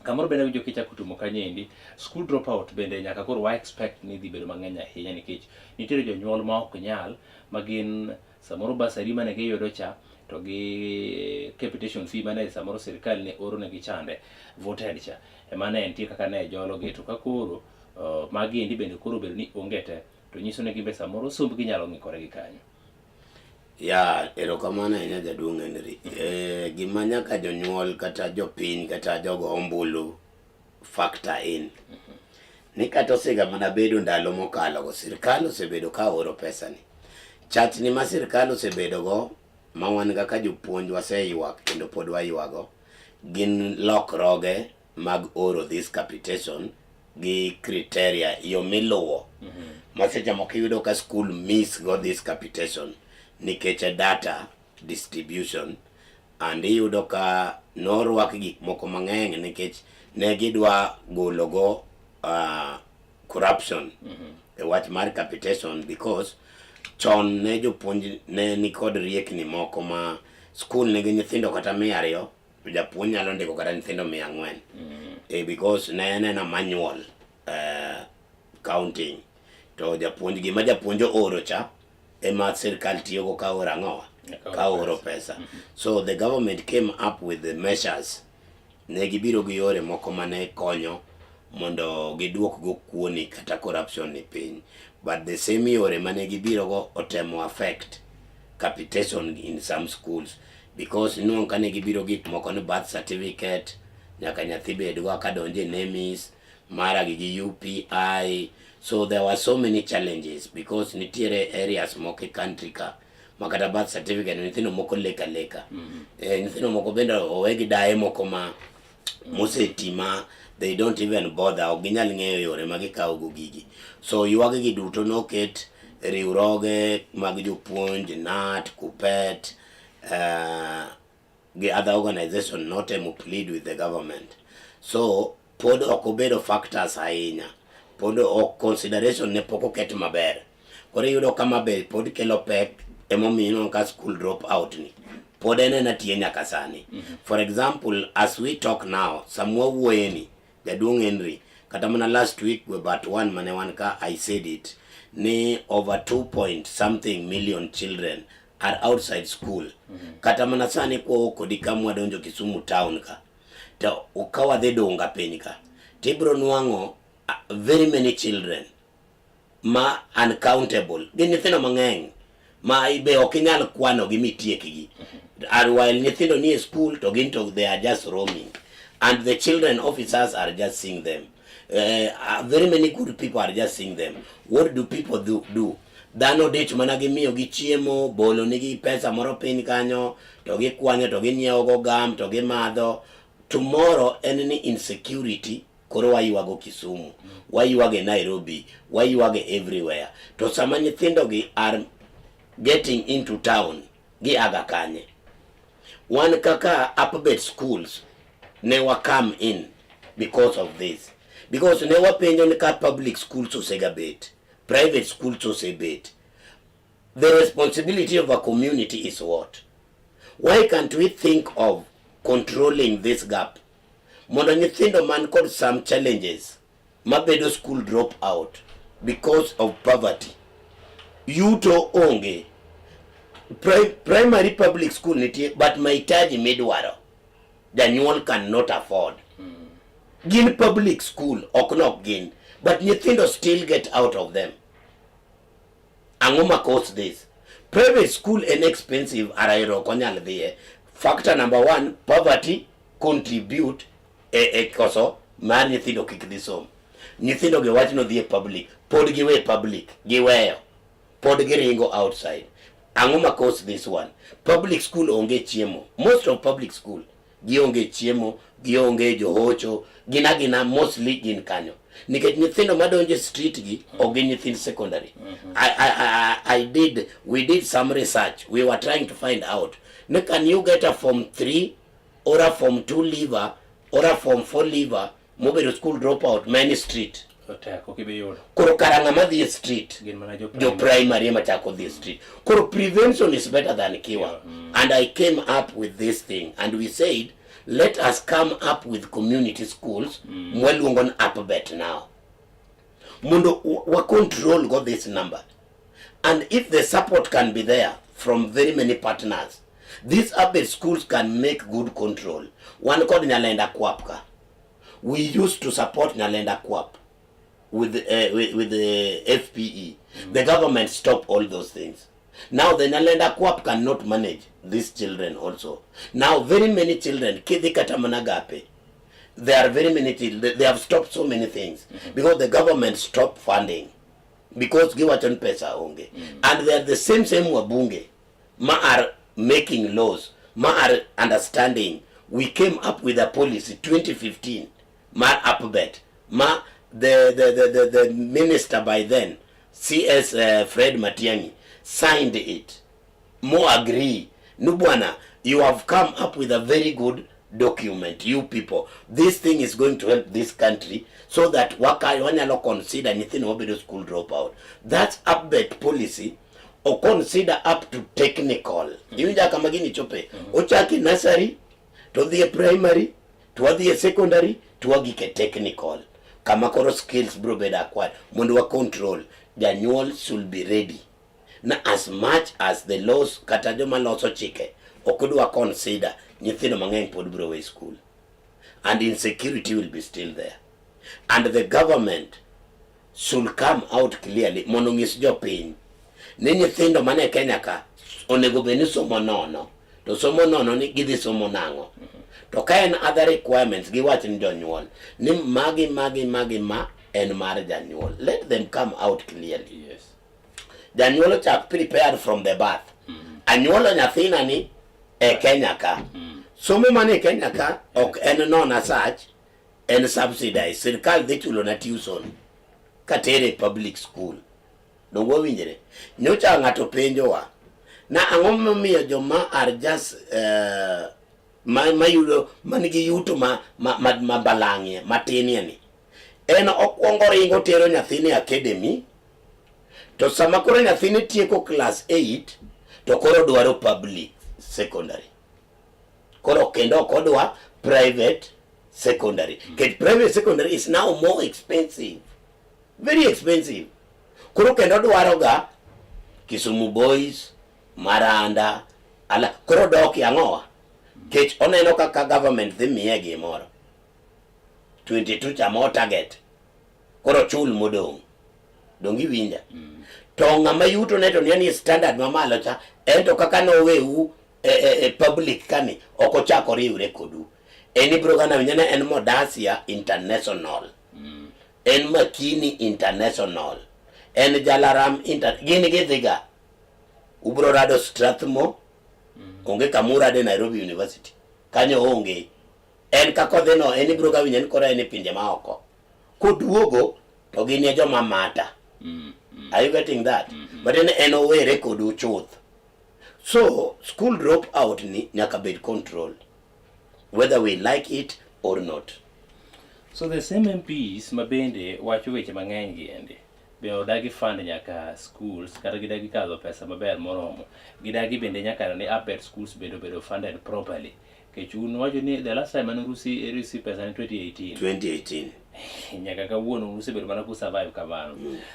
Speaker 8: kamoro bende awinjo kichako tumo kanyo endi, school dropout bende nyaka koro wa expect ni dhi bedo mang'eny ahinya nikech nitiere jonyuol ma ok nyal ma gin samoro bursary mane giyudo cha to gi capitation fee mane samoro sirikal ne oro negi chande voted cha ema ne nitie kaka ne jologi to ka koro magi endi bende koro obedo ni onge te to nyiso ni gimbe samoro sombgi nyalo ng'ikore gi kanyo.
Speaker 9: Ya, erokamano ahinya jaduong' Henry. Gima nyaka jonyuol kata jopiny kata jogo ombulu factor in ni kata osega mana bedo ndalo mokalo go sirkal osebedo ka oro pesa ni. Chachni ma sirkal osebedo go ma wan kaka jopuonj waseywak kendo pod waywago gin lokroge mag oro this capitation gi criteria yo miluwo ma seche moko iyudo ka school miss go this capitation nikech e data distribution and iyudo ka norwak gik moko mang'eny nikech ne gidwa golo go corruption e wach mar capitation because chon ne jopuonj ne nikod riekni moko ma school nigi nyithindo kata 200 to japuonj nyalo ndiko kata nyithindo 400 because ne en ena manual counting to japuonj gima japuonj ooro cha ema sirkal tiyogo ka oro ang'owa ka oro pesa. So the government came up with the measures ne gibiro gi yore moko mane konyo mondo giduok go kuoni kata corruption ni piny but the same yore mane gibiro go otemo affect capitation in some schools because inuang' kane gibiro gik moko ni birth certificate nyaka nyathi bedgo kadonjo e NEMIS mara gi UPI. So there were so many challenges because nitiere areas moko e country ka ma kata birth certificate nyithindo moko lek aleka. Eh, nyithindo moko bende owe gi daye moko ma moseti ma they don't even bother, ok ginyal ng'eyo yore ma gikawo go gigi. So ywag gi duto noket riwruoge mag jopuonj, KNUT, KUPPET, gi other organization notemo plead with the government. So pod ok obedo factors ahinya, pod ok consideration ne pok oket maber. Koro iyudo ka ma be pod kelo pek, emomiyo ineno ka school drop out ni pod en ena tie nyaka sani. For example, as we talk now, samwa wuoye ni, jaduong' Henry, kata mana last week we but one mane wan ka, I said it ni over 2 point something million children are outside school. Kata mana sani kwawuok kodi ka mwadonjo Kisumu town ka, to ka wadhi Dunga piny ka, tibro nwang'o very many children ma uncountable, gin nyithindo mang'eny ma be ok inyal kwano gi mitiekgi. And while nyithindo nie school to gin to they are just roaming, and the children officers are just seeing them. Very many good people are just seeing them. What do people do? Dhano dich mana gimiyo gi chiemo, bolo nigi pesa moro piny kanyo to gikwanyo to ginyiewo go gam to gimadho. Tomorrow en ni insecurity. Koro waywago Kisumu, waywage Nairobi, waywage everywhere. To sama nyithindo gi are getting into town, giaga kanye? Wan kaka APBET schools ne wa come in because of this, because ne wapenjo ni ka public schools osegabet, private schools osebet, the responsibility of a community is what? Why can't we think of controlling this gap mondo nyithindo man kod some challenges mabedo school drop out because of poverty, yuto onge, primary public school nitie, but mahitaji midwaro janyuol cannot afford. Gin public school ok nok gin, but nyithindo still get out of them. Ang'o ma cause this? Private school en expensive, arairo ok onyal dhiye. Factor number one, poverty contribute e koso mar nyithindo kik dhi som. Nyithindo gi wach no dhi e public, pod giwe public, giweyo pod giringo outside. Ang'o ma cause this one? Public school onge chiemo. Most of public school gionge chiemo, gionge johocho, gin agina mostly gin kanyo nikech nyithindo madonjo e street gi ok gin nyithind secondary. I did we did some research. We were trying to find out ne can you get a form 3 or a form 2 leaver or a form 4 leaver mobedo school dropout many street?
Speaker 8: Tek, ok ibi yudo.
Speaker 9: Koro kara ng'ama dhi e street?
Speaker 8: Gin mana jo
Speaker 9: jo primary ema chako dhi e street. Koro prevention is better than cure. And I came up with this thing and we said, let us come up with community schools mwaluongo ni APBET now mondo wa control go this number. And if the support can be there from very many partners, these APBET schools can make good control. Wan kod Nyalenda Kwap ka. We used to support Nyalenda Kwap with the FPE. The government stopped all those things. Now the Nyalenda Kwap cannot manage these children also. Now very many children, kidhi kata mana Gape, there are very many children. They have stopped so many things because the government stopped funding because giwacho ni pesa onge. And they are the same wabunge ma are making laws, ma are understanding. We came up with a policy 2015 mar APBET, ma the minister by then, CS Fred Matiang'i, signed it mo agree nu bwana, you have come up with a very good document, you people. This thing is going to help this country so that waka wanyalo consider nyithindo mabedo school dropout. That's APBET policy o consider up to technical. Iwinja kama gini chope? Ochaki nursery to dhi e primary to wadhi e secondary to wagik e technical, kama koro skills bro bedo acquired mondo wa control. Janyuol should be ready na as much as the laws kata joma loso chike ok dwa consider, nyithindo mang'eny pod bro we school and insecurity will be still there. And the government should come out clearly mondo onyis jopiny ni nyithindo mane Kenya ka onego bed ni somo nono, to somo nono ni gidhi somo nang'o? To ka en other requirements, giwach ni jonyuol ni magi magi magi ma en mar janyuol. Let them come out clearly.
Speaker 8: Yes.
Speaker 9: Janyuol ochak prepared from the birth. Anyuolo nyathina ni e Kenya ka. Somo man e Kenya ka ok en nona sach, en subsidized. Sirkal dhi chulo na tuition katere e public school. Donge wawinjre? Nyocha ng'ato penjowa na ang'o momiyo joma are just ma mayudo man gi yuto ma ma, ma, ma balang'ie matinie ni en okwongo ringo tero nyathine academy to sama koro nyathine tieko class 8 to koro dwaro public secondary koro kendo ok odwa private secondary nikech private secondary is now more expensive very expensive koro kendo dwaro ga Kisumu Boys Maranda ala koro doki ang'owa kech oneno kaka government dhi miye gimoro 22 cha mo target koro chul modong' dong iwinja to ng'ama yuto ne to ni standard mamalo cha en to kaka noweu e, e, e public kani ok ochako riwre kodu en ibiro gana winjo ni en Modasia International en Makini International en Jalaram Inter gin gidhiga ubiro rado Strathmore onge kamurade Nairobi University kanyo onge en kaka odhi no en ibiro ga winjo ni koro en e pinje maoko koduogo to gin e joma mata are you getting that but en en owere kodu chuth so school drop out ni nyaka bed controlled whether we like it or not
Speaker 8: So the same MPs ma bende wacho weche mang'eny gi endi be odagi fund nyaka schools kata gidagi kadho pesa maber moromo gidagi bende nyaka ni APET schools bende obedo funded properly kech un wacho ni the last time mane urusi receive pesa ni 2018
Speaker 9: 2018
Speaker 8: nyaka kawuono usebedo mana ku survive kamano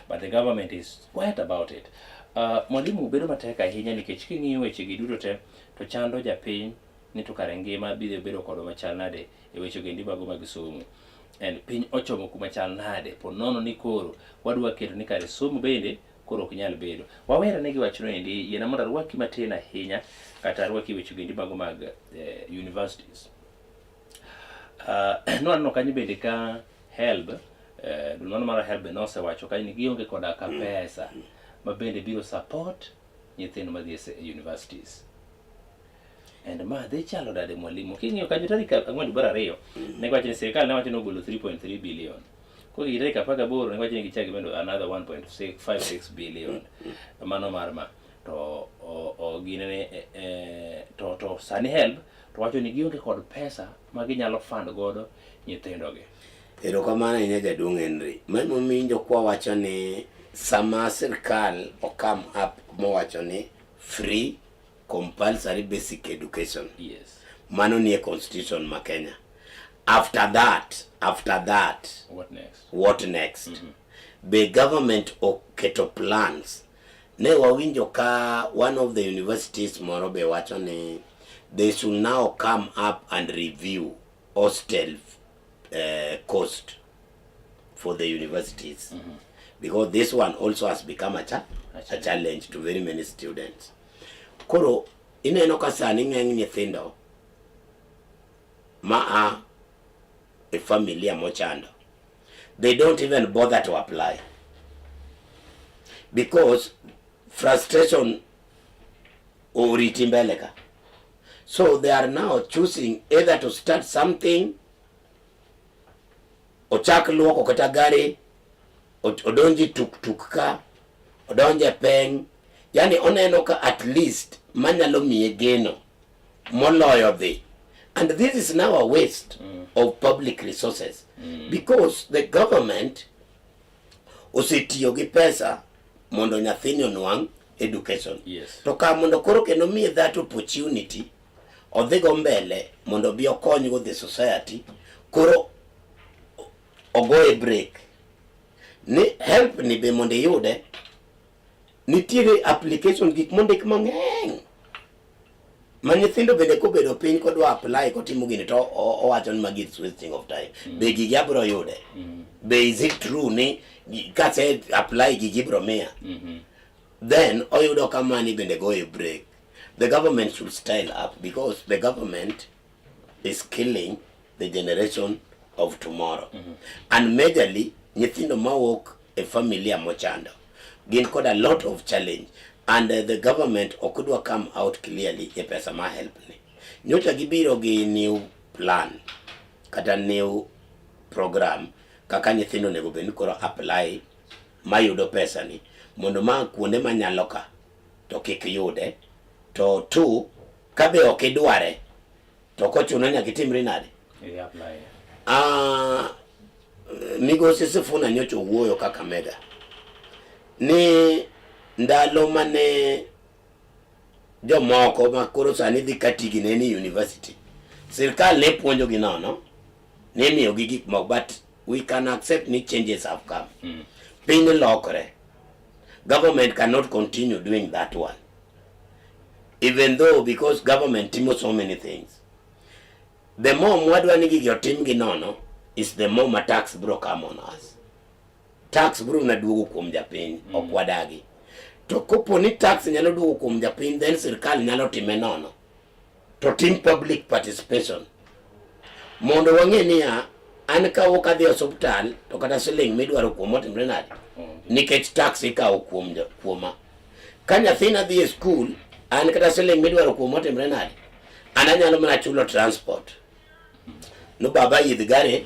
Speaker 8: but the government is quiet about it mwalimu bedo matek ahinya nikech king'iyo weche gi duto te to chando japiny ni to kare ngima biro bedo kodwa machal nade e weche gendi mago mag somo and piny ochomo kuma chal nade po nono ni koro wadwa keto ni kare somo bende koro ok nyal bedo wawere ne gi wachno endi yiena mondo arwaki matin ahinya kata arwaki weche gendi mago mag universities nwaneno kanyo bende ka HELB duol mano mar HELB nosewacho kanyo ni gionge koda ka pesa ma bende biro support nyithindo madhi e universities and ma dhi chalo nade mwalimu king'iyo kanyo tarik 4 dwe mar 2 ne giwacho ni sirikal ne wacho ni ogolo 3.3 billion koro gi tarik 18 ne giwacho ni gichak gimedo another 1.56 billion mano mar ma to o ginene to sani HELB to wacho ni gionge kod pesa ma ginyalo fund godo nyithindogi.
Speaker 9: Erokamano ahinya jaduong' Henry. Mano momiyo kwa wacho ni sama sirkal okam up mowacho ni free compulsory basic education.
Speaker 8: Yes.
Speaker 9: Mano nie constitution ma Kenya. After that,
Speaker 8: What next?
Speaker 9: What next? Be government oketo plans. Ne wawinjo ka one of the universities moro be wacho ni they should now come up and review hostel cost for the universities because this one also has become a challenge to very many students. Koro ineno ka sani ng'eny nyithindo ma a e familia mochando they don't even bother to apply because frustration oriti mbele ka. So they are now choosing either to start something, ochak luoko kata gari, odonji tuk tuk ka, odonje peng, yani oneno ka at least manyalo miye geno moloyo dhi. And this is now a waste of public resources because the government osetiyo gi pesa mondo nyathini onwang' education.
Speaker 8: Yes.
Speaker 9: To ka mondo koro kendo miye that opportunity odhigo mbele mondo obi okonygo the society, koro ogoye break. Ni help ni be mondo iyude, nitiere application gik mondik mang'eny ma nyithindo bende kobedo piny kodwa apply kotimo gini to owacho ni magi it's wasting of time. Be gigi abiro yude? Be is it true ni kase apply gigi ibiro miya? Then oyudo ka mani bende goye break. The government should style up because the government is killing the generation of tomorrow. And majorly Nyithindo mawuok e familia mochando gin kod a lot of challenge and the government ok dwa come out clearly e pesa ma help ni. Nyocha gibiro gi new plan kata new program kaka nyithindo onego bed ni koro apply mayudo pesa ni mondo ma kuonde manyalo ka to kik yude to two kabe ok idware to kochuno nyaka itimri nade?
Speaker 8: Apply.
Speaker 9: Ah, migosi Sifuna nyocha owuoyo Kakamega ni ndalo mane jomoko ma koro sani dhi katigi ne ni university sirkal ne puonjogi nono ne miyogi gik moko but we can accept ni changes have come. Piny lokre. Government cannot continue doing that one even though because government timo so many things. The more mwadwa ni gigi otim gi nono is the more ma tax bro come on us. Tax bro na duogo kuom japiny. Ok wadagi to kopo ni tax nyalo duogo kuom japiny, then sirkal nyalo time nono to tim public participation mondo wang'e niya an kawuok adhi e osuptal to kata siling midwaro kuom otimre nade nikech tax ikawo kuom kuoma. Ka nyathina dhi e skul, an kata siling midwaro kuom otimre nade, an anyalo mana chulo transport no baba idh gari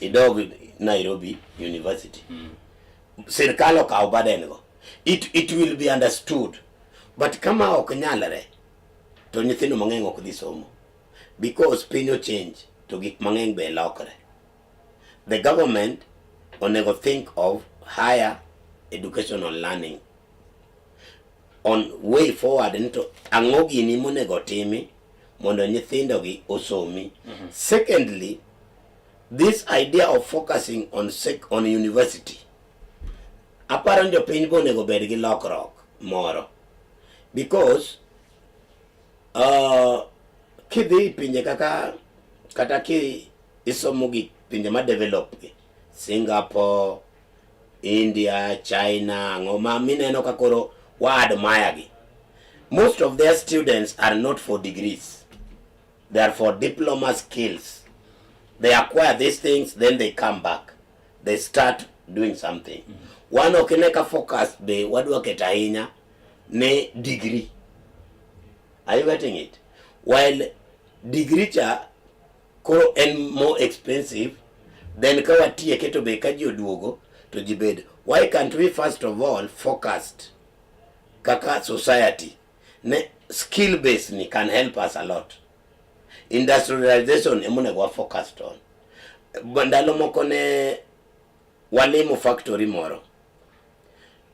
Speaker 9: idog Nairobi University. Sirkal okaw burden go. It will be understood. But kama ok nyalre to nyithindo mang'eny ok dhi somo because piny ochange to gik mang'eny be lokre. The government onego think of higher educational learning on way forward ni to ang'o gini monego timi mondo nyithindo gi osomi. Secondly, this idea of focusing on university, aparo ni jopiny be onego bed gi lokruok moro because kidhi pinje kaka kata ki isomo gi pinje ma develop gi Singapore, India, China, ang'o ma mineno ka koro wa admire gi, most of their students are not for degrees, they are for diploma skills. They acquire these things, then they come back, they start doing something. Wan ok ine ka focus be wadwa keto ahinya ne degree. Are you getting it? While degree cha koro en more expensive then ka watieke to be ka ji oduogo to ji bed. Why can't we first of all focused kaka society ne skill base ni can help us a lot? Industrialization emonego wa focused on. Ndalo moko ne walimo factory moro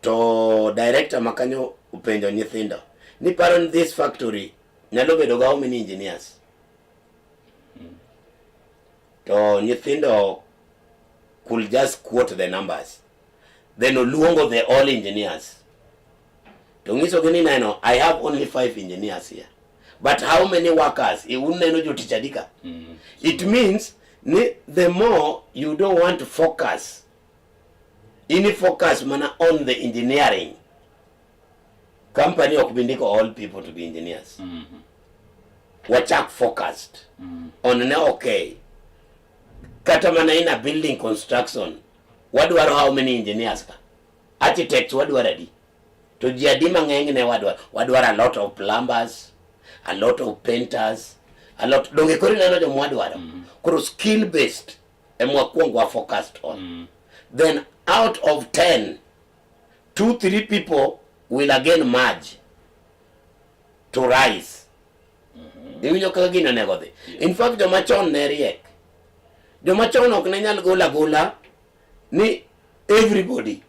Speaker 9: to director makanyo openjo nyithindo ni paro ni this factory nyalo bedo ga how many engineers? To nyithindo could just quote the numbers. Then oluongo the all engineers to ng'isogi ni neno, I have only five engineers here, but how many workers uneno jotich adika? It means ni the more you don't want to focus ini focus mana on the engineering company ok bi ndiko all people to be engineers. Wachak focused on ne okay, kata mana in a building construction wadwaro how many engineers ka, architects wadwaro adi, to ji adi mang'eny ne wadwaro? Wadwaro a lot of plumbers, a lot of painters, a lot. Donge koro ineno joma wadwaro? Koro skill based ema wakwongo wa focused on. Then out of 10, two three people will again merge to rise. Iwinjo kaka gino onego dhi? In fact, joma chon ne riek. Joma chon ok ne nyal golo agola ni everybody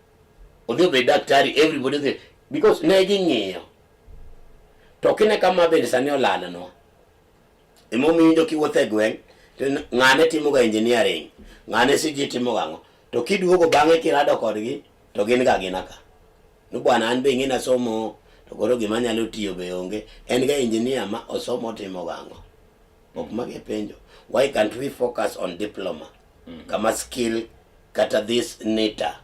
Speaker 9: odhi obed daktari, everybody odhi, because ne ging'iyo to kine kama bende sani olalnwa. Emomiyo iwinjo kiwuotho e gweng' to ng'ane timoga engineering, ng'ane siji timo gang'o, to kiduogo bang'e kirado kodgi to gin ga gina ka ni bwana an be ing'e nasomo to koro gima anyalo tiyo be onge. En ga engineer ma osomo timo gang'o? Ok magi e penjo. Why can't we focus on diploma kama skill kata this NITA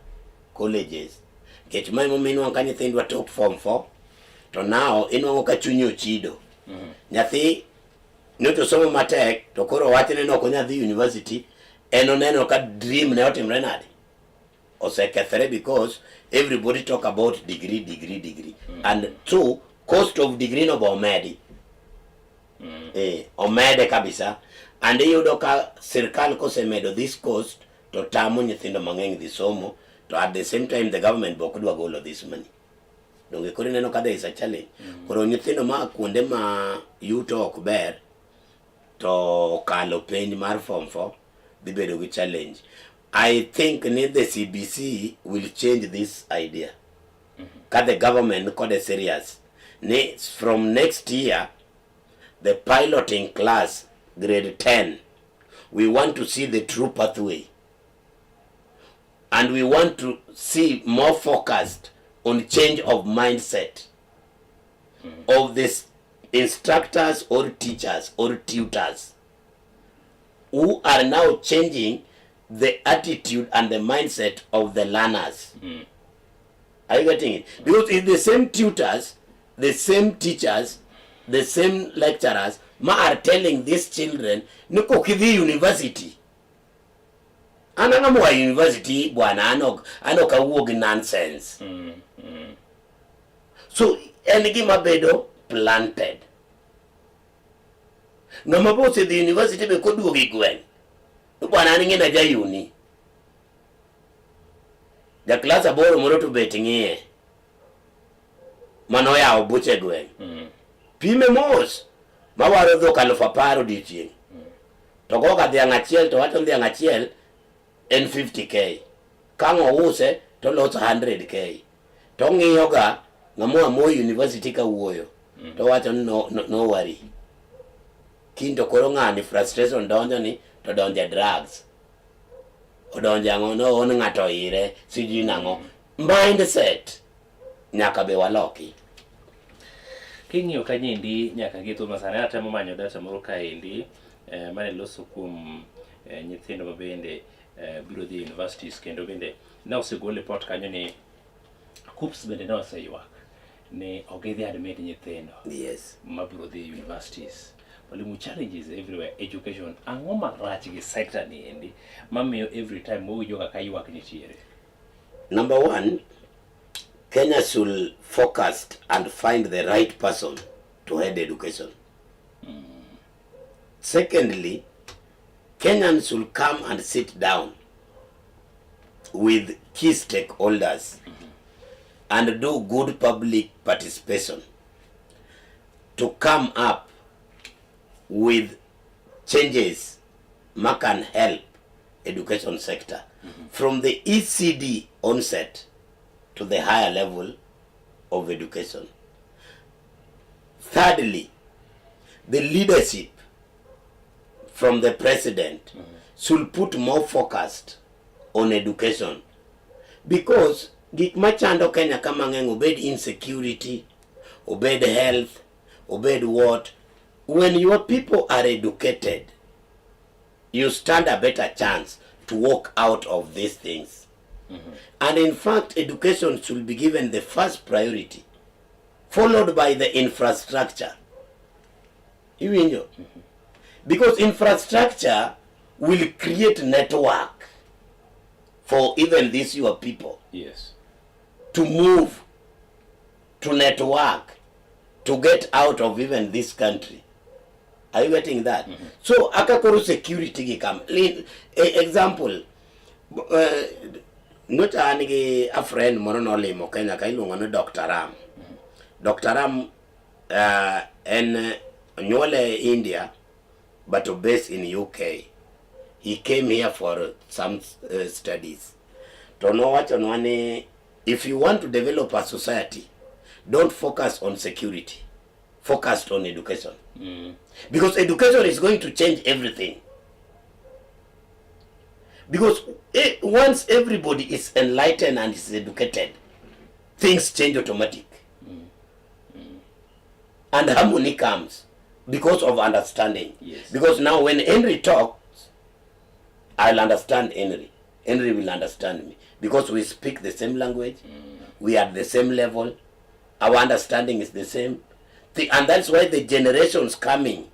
Speaker 9: colleges? Nikech ma emomiyo inwang'o ka nyithindwa tok form 4 to now inwang'o ka chunye ochido. Nyathi nyocha osomo matek to koro wachne ni ok onyal dhi university. En oneno ka dream ne otimre nade? Osekethre because everybody talk about degree, degree, degree. And two, cost of degree no be omedi. Omede kabisa. And iyudo ka sirkal kosemedo this cost to tamo nyithindo mang'eny dhi somo, to at the same time the government be ok dwa golo this money. Donge koro ineno ka there is a challenge. Koro nyithindo ma kuonde ma yuto ok ber to okalo penj mar form 4 dhi bedo gi challenge. I think ni the CBC will change this idea. Ka the government kode serious ni from next year, the piloting class grade 10, we want to see the true pathway and we want to see more focused on change of mindset of the instructors or teachers or tutors who are now changing the attitude and the mindset of the learners. Are you getting it? Because it's the same tutors, the same teachers, the same lecturers ma are telling these children ni kokidhi university. An ang'o moa university bwana, an ok awuo gi nonsense. So en gima bedo planted. Ng'ama be osedhi university be koduogo e gweng', bwana, an ng'ina ja uni. Ja klas 8 moro to bet ng'iye. Mano oyawo buche gweng'. Pime mos mawaro dhok 10,000 odiochieng'. To goga dhiang' achiel to wacho dhiang' achiel en 50K. Kang' ouse to loso 100K. To ng'iyo ga ng'ama Moi University kawuoyo. To wacho ni no, no, no worry. Kiny to koro ng'ani frustration donjo ni to donjo e drugs. Odonjo ang'o no on ng'ato ire sijui nang'o. Mindset nyaka be waloki.
Speaker 8: King'iyo kanyendi nyaka gi thuolo masani, atemo manyo data moro kaendi mane loso kuom nyithindo ma bende biro dhi e universities, kendo bende ne osegol report kanyo ni KUCCPS bende ne oseywak ni ok gidhi admit nyithindo mabiro dhi e universities. Mwalimu, challenges everywhere, education, ang'o marach gi sector ni endi mamiyo every time wawinjo kaka ywak nitiere?
Speaker 9: Number one, Kenya should focus and find the right person to head education. Secondly, Kenyans should come and sit down with key stakeholders and do good public participation to come up with changes ma can help education sector from the ECD onset to the higher level of education. Thirdly, the leadership from the president should put more focus on education, because gik machando Kenya ka mang'eny, obed insecurity, obed health, obed what, when your people are educated, you stand a better chance to walk out of these things. And in fact, education should be given the first priority, followed by the infrastructure. Iwinjo? Because infrastructure will create network for even these your people to move, to network, to get out of even this country. Are you getting that? So aka koro security gi kam. Example, nyocha an gi a friend moro nolimo Kenya ka, iluongo ni Dr. Ram. Dr. Ram en onyuole India but based in UK. He came here for some studies. To nowachonwa ni if you want to develop a society, don't focus on security, focus on education. Because education is going to change everything. Because once everybody is enlightened and is educated, things change automatic. And harmony comes because of understanding. Because now when Henry talks, I'll understand Henry. Henry will understand me. Because we speak the same language, we are at the same level, our understanding is the same. And that's why the generations coming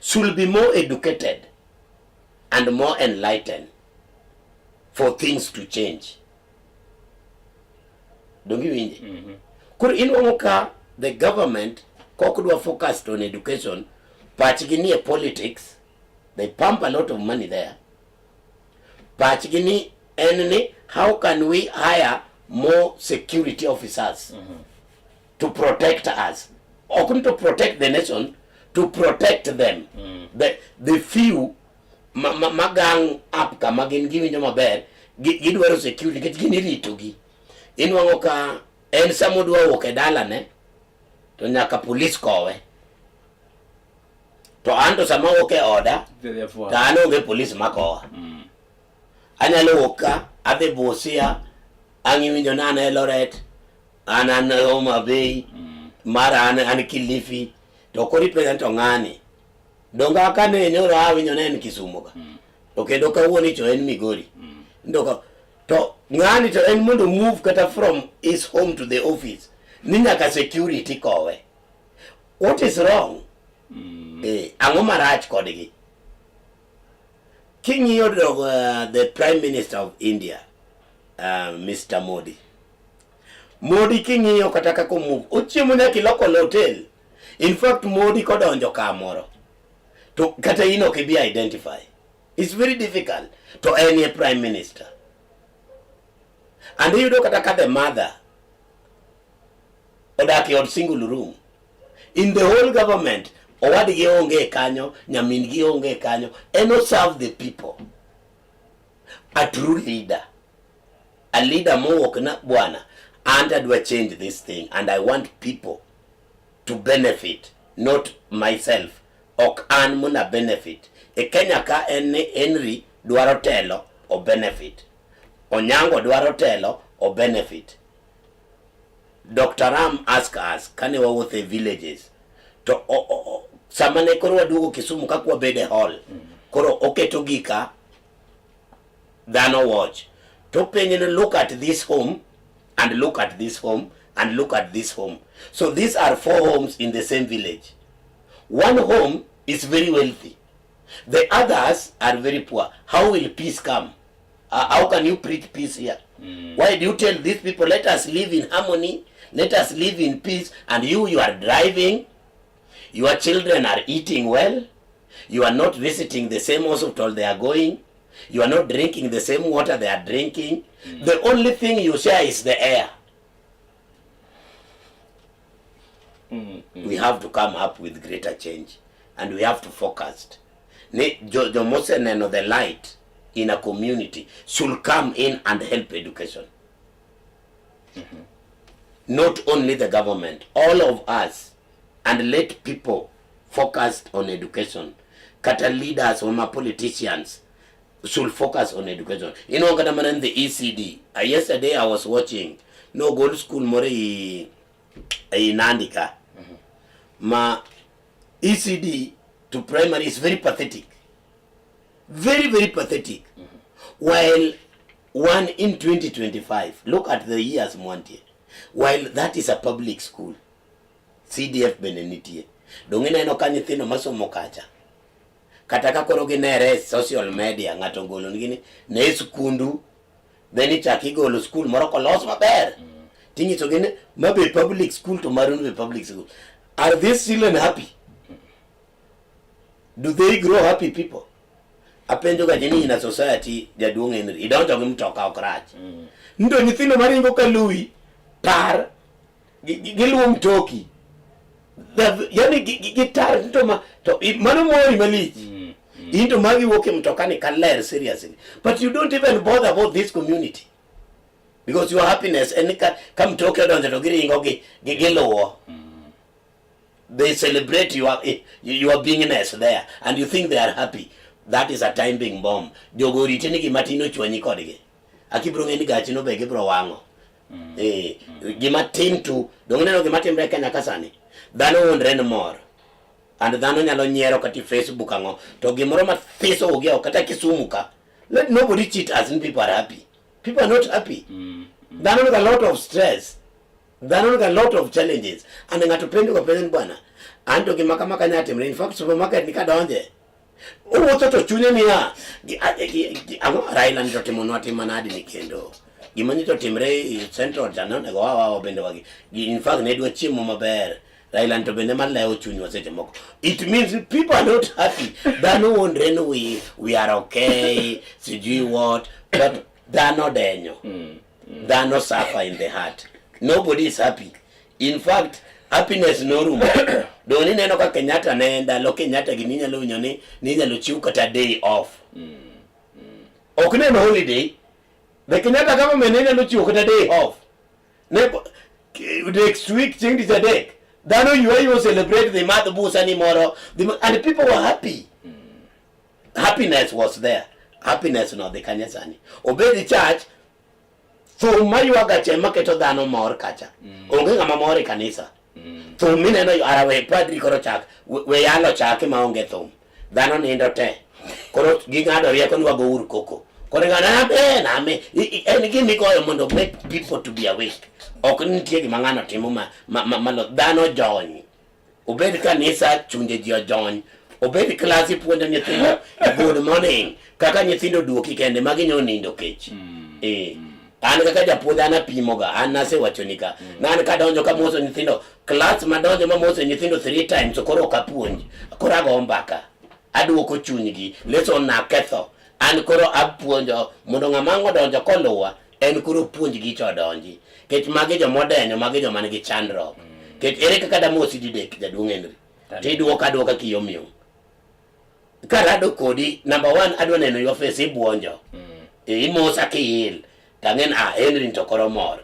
Speaker 9: should be more educated and more enlightened for things to change. Donge iwinje? Koro inwang'o ka the government kok dwa focused on education, pachgi ni e politics, they pump a lot of money there. Pachgi ni en ni how can we hire more security officers to protect us? Ok ni to protect the nation, to protect them. The few ma gang up kama gin giwinjo maber, gidwaro security nikech gin iritogi. Inwang'o ka en sama odwa wuok e dalane to nyaka police kowe. To an to sama awuok e oda to an onge police makowa. Anyalo wuok ka adhi Busia, ang' iwinjo ni an Eldoret, an Homa Bay, mara an Kilifi, to koro ipenja ni to ng'ani. Donge aka ne nyoro awinjo ne en Kisumu ka. To kendo kawuono icho en Migori. Ndo to ng'ani to en mondo move kata from his home to the office ni nyaka security kowe. What is wrong? Ang'o marach kodgi? King'iyo the Prime Minister of India, Mr. Modi. Modi king'iyo kata kaka move, ochiemo nyaka iloko hotel. In fact, Modi kodonjo kamoro, to kata in ok ibi identify. It's very difficult to en e Prime Minister. And iyudo kata ka the mother odak e od single room. In the whole government, owadgi onge kanyo, nyamin gi onge kanyo, en o serve the people. A true leader. A leader mowuok na bwana, and adwa change this thing and I want people to benefit, not myself. Ok an muna benefit. E Kenya ka en ni Henry dwaro telo, o benefit. Onyango dwaro telo, o benefit. Dr. Ram ask us kane wawuotho e villages to sama ne koro waduogo Kisumu kaka wabedo e hall, koro oketo gika dhano watch to penjo ni look at this home and look at this home and look at this home. So these are 4 homes in the same village. One home is very wealthy, the others are very poor. How will peace come? How can you preach peace here? Why do you tell these people, let us live in harmony, let us live in peace, and you are driving, your children are eating well, you are not visiting the same hospital they are going, you are not drinking the same water they are drinking. The only thing you share is the air. We have to come up with greater change, and we have to focus. Ni jomose neno the light in a community should come in and help education. Not only the government, all of us, and let people focus on education. Kata leaders or my politicians should focus on education. You know, kata mana in the ECD. Yesterday I was watching no gold school more i Nandika. Ma ECD to primary is very pathetic. Very, very pathetic. While one in 2025, look at the years Mwantie. While that is a public school, CDF bende nitie. Donge ineno ka nyithindo masomo kacha, kata ka koro ginere e social media, ng'ato ogolo nigi ni ne skundu, then ichak igolo skul moro kolos maber. Tinyisogi ni ma be public school to maru be public school. Are these children happy? Do they grow happy people? Apenjo ga ji ni in a society jaduong' Henry, idonjo gi mtoka ok rach. Ndo nyithindo maringo ka luwi tar giluwo mtoki. Yani gitar to ma to mano mori malich. In to magi wuok e mtoka ni kaler seriously. But you don't even bother about this community. Because your happiness en ka mtoki odonjo to giringo giluwo. They celebrate your beingness there and you think they are happy. That is a time being bomb. Jogo orite ni gima tin ochwanyi kodgi. Akibro ng'e ni gachi no be gibro wang'o. Gima tin tu, dong ineno gima timre Kenya ka sani. Dhano wuondre ni mor. And dhano nyalo nyiero kata Facebook ang'o. To gimoro mathis owuok oko kata Kisumu ka. Let nobody cheat us and people are happy. People are not happy. Dhano nigi a lot of stress. Dhano nigi a lot of challenges. And ng'ato penjo ga penjo ni bwana, an to gima kama kanya timre. In fact, supermarket ni kadonje. Owuotho to chunye niya, ang'o Raila ni to timonwa tim manadi ni kendo. Gima nyocha otimre e Central cha ne onego wawa bende wagi. In fact ne dwa chiemo maber. Raila to bende malewo chunywa seche moko. It means people are not happy. Dhano wuondre ni we are okay, sijui what, but dhano denyo. Dhano suffer in the heart. Nobody is happy. In fact, happiness norumo. Donge nineno ka Kenyatta ne ndalo Kenyatta gini inyalo winjo ni ninyalo chiw kata day off. Ok ne en holiday. The Kenyatta government ne nyalo chiwo kata day off. Ne next week chieng' tich adek dhano ywa ywa celebrate the madh busa ni moro and people were happy. Happiness was there. Happiness nodhi kanye sani. Obed church thum maywaga cha ema keto dhano mor kacha. Onge ng'ama mor e kanisa. Thum mineno ara we padri koro chak we yalo chake maonge thum. Dhano nindo te. Koro ging'ado rieko ni wago uru koko. Koro ing'ado amen amen. En gima igoyo mondo make people to be awake. Ok ni nitie gima ng'ano timo ma, ma, ma, ma dhano jony. Obed kanisa chunje ji ojony. Obed klas ipuonjo nyithindo good morning. Kaka nyithindo duoki kende magi nyo nindo kech. Eh. An kaka japuonj an apimoga, an nasewachoni ka. Na an kadonjo kamoso nyithindo, klas madonjo mamoso nyithindo 3 times koro ok apuonj. Koro ago mbaka. Aduoko chunygi. Lesson naketho. An koro apuonjo mondo ng'ama ang' odonjo koluwa, en koro puonjgi to odonji. Kech magi jomodenyo, magi joma nigi chandruok. Kech ere kaka damosi didek jaduong' Henry? Tiduoka aduoka kiyomyom. Karado kodi, number 1 adwa neno your face ibuonjo. Imosa kiil. Tang'en ah Henry to koro mor.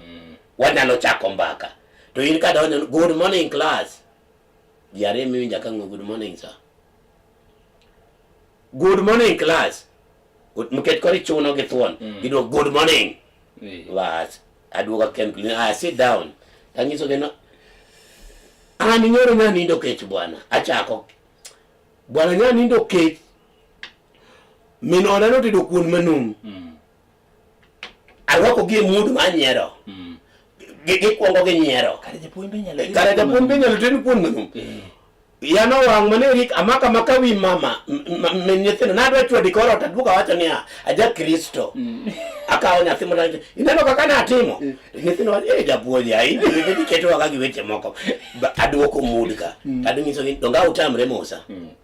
Speaker 9: Wanyalo chako mbaka. To in kadonjo good morning class. Ji ariyo miwinja ka ng'o good morning sir. Good morning class. Nikech koro ichuno gi thuon. Giduoko good morning. Bas. Aduoka ken ah sit down. Tanyiso gi no. An nyoro nya nindo kech bwana. Achako. Bwana nya nindo kech. Min oda notedo kuon manum. Arwako gi e mood mar nyiero. Gikwongo gi nyiero.
Speaker 8: Kare japuonj be inyalo
Speaker 9: Kare japuonj be inyalo ted kuon manum. Yano wang' mane rik amaka maka wi mama min nyithindo nadwa chwadi koro ot aduogo awacho niya aja Kristo. Akawo nyathi mondo ineno kaka natimo. Nyithindo wacho eh japuonj ai iketowa ka gi weche moko. Aduoko mood ka. Tadonyiso ni donge utamre mosa.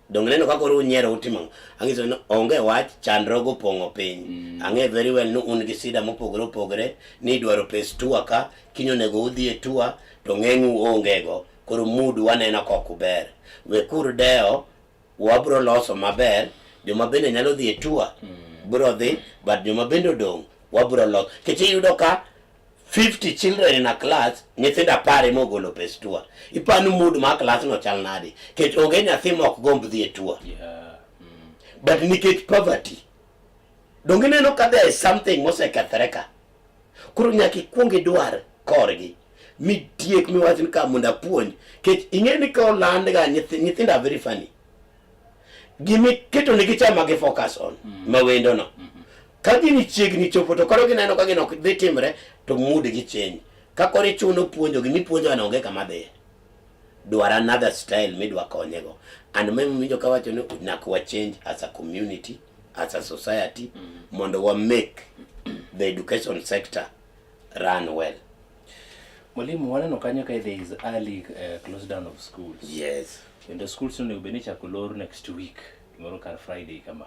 Speaker 9: Donge neno ka koro unyiero utimo. Anyiso ni onge wach chandruok opong'o piny. Ang'e very well ni un gi sida mopogore opogore ni idwaro pes tour ka kiny onego udhi e tour to ng'eng'u onge go. Koro mood waneno ka ok ber. Wekur dewo wabro loso maber joma bende nyalo dhi e tour bro dhi but joma bende odong' wabro loso. Nikech iyudo ka 50 children in a class nyithindo 10 ema ogolo pes tour. Ipani mood mar class no chal nade? Nikech onge nyathi ma ok gomb dhi e tour. But nikech poverty. Donge ineno ka there is something mosekethore ka. Koro nyaka ikuong idwar korgi. Mitiek miwach ni ka mondo apuonj. Nikech ing'e ni ka oland ga nyithindo are very funny. Gimiketo negi cha ma gi focus on. Mawendo no. Ka gini chiegni chopo to koro gineno ka gino ok dhi timre to mood gi change. Ka koro ichuno puonjo gimipuonjo an onge kama dhiye. Dwar another style midwa konyego. And memiwinjo kawacho ni nyaka wa change as a community, as a society, mondo wa make the education sector run well.
Speaker 8: Mwalimu, waneno kanyo ka there is early close down of schools.
Speaker 9: Yes.
Speaker 8: Kendo schools onego bed ni chako lor next week, gimoro kar Friday kama.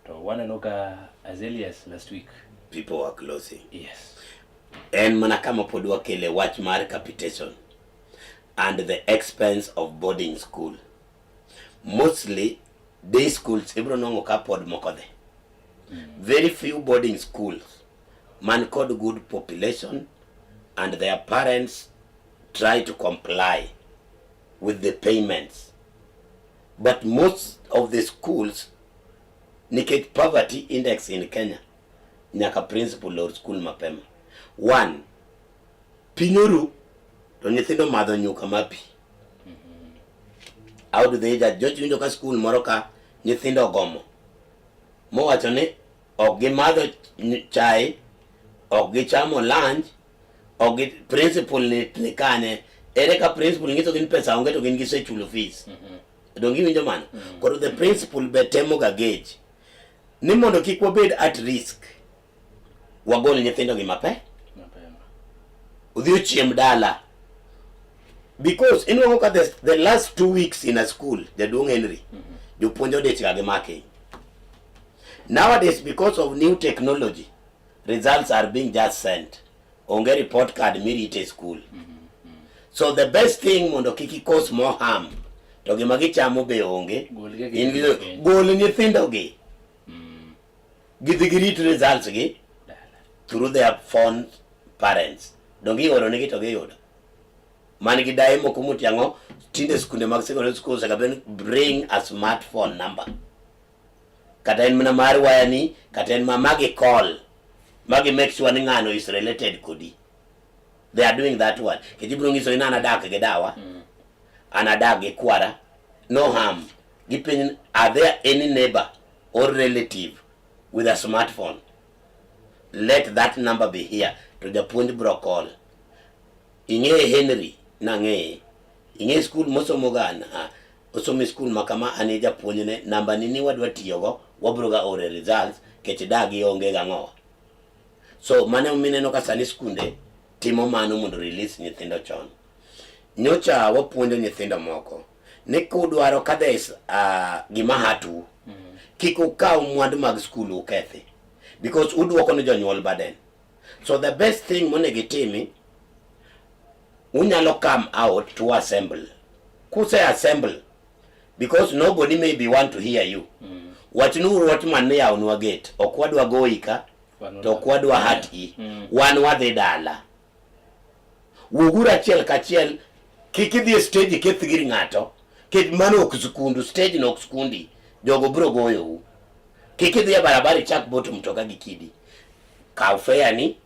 Speaker 8: To waneno ka as early as last week.
Speaker 9: People were closing.
Speaker 8: Yes.
Speaker 9: En mana kama pod wakele wach mar capitation and the expense of boarding school. Mostly day schools ibro nwang'o ka pod moko dhi. Very few boarding schools man kod good population and their parents try to comply with the payments. But most of the schools nikech poverty index in Kenya nyaka principal lor school mapema. One, piny oru to nyithindo madho nyuka ma pi. How do they judge? Joch winjo ka school moro ka nyithindo ogomo mowacho ni ok gimadho chai, ok gichamo lunch, ok gi principal ni kanye. Ere ka principal nyiso gin pesa onge to gin gisechulo fees. Donge iwinjo mano? Koro the principal be temo ga gauge ni mondo kik wabed at risk. Wagol nyithindo gi mape odhi ochiem dala because inuang'o ka the last 2 weeks in a school, jaduong' Henry, jopuonj odich ga gi marking. Nowadays, because of new technology, results are being just sent. Onge report card mirite e school. So the best thing mondo kik i cause more harm to gima gichamo be onge.
Speaker 8: Golgi gi
Speaker 9: In gi
Speaker 8: piny.
Speaker 9: Gol nyithindo gi gidhi girit results gi through their phone. Parents donge ioro negi to giyudo man gi daye moko motiang'o. Tinde skunde mag secondary schools nyaka bed bring a smartphone number, kata en mana mar wayani, kata en ma magi call magi make sure ni ng'ano is related kodi. They are doing that one kech ibiro nyiso ni an adak gi dawa, an adak gi kwara, no harm. Gipenj, are there any neighbor or relative with a smartphone? Let that number be here. To japuonj bro call, ing'eye Henry nang'eye, ing'e skul mosomo ga an osomo e skul ma kama, an e japuonjne, namba ni ni wadwa tiyogo, wabro ga ore results kech dagi onge gang'owa. So mano mineno ka sani skunde timo mano mondo release nyithindo chon. Nyocha wapuonjo nyithindo moko ni kudwaro ka there is gima hatu, kik ukaw mwandu mag skul ukethi because udwoko ne jonyuol burden. So the best thing monego itimi, unyalo come out to assemble. Kuse assemble, because nobody maybe want to hear you, wachnuru watchman ni yawnwa gate, ok wadwa goyi ka to ok wadwa hurt i, wan wadhi dala. Wuoguru achiel kachiel, kik idhi e stage iketh gir ng'ato kech mano ok skundu, stage no ok skundi, jogo biro goyou. Kik idhi e barabara ichak boto mtoka gi kidi. Kaw fare ni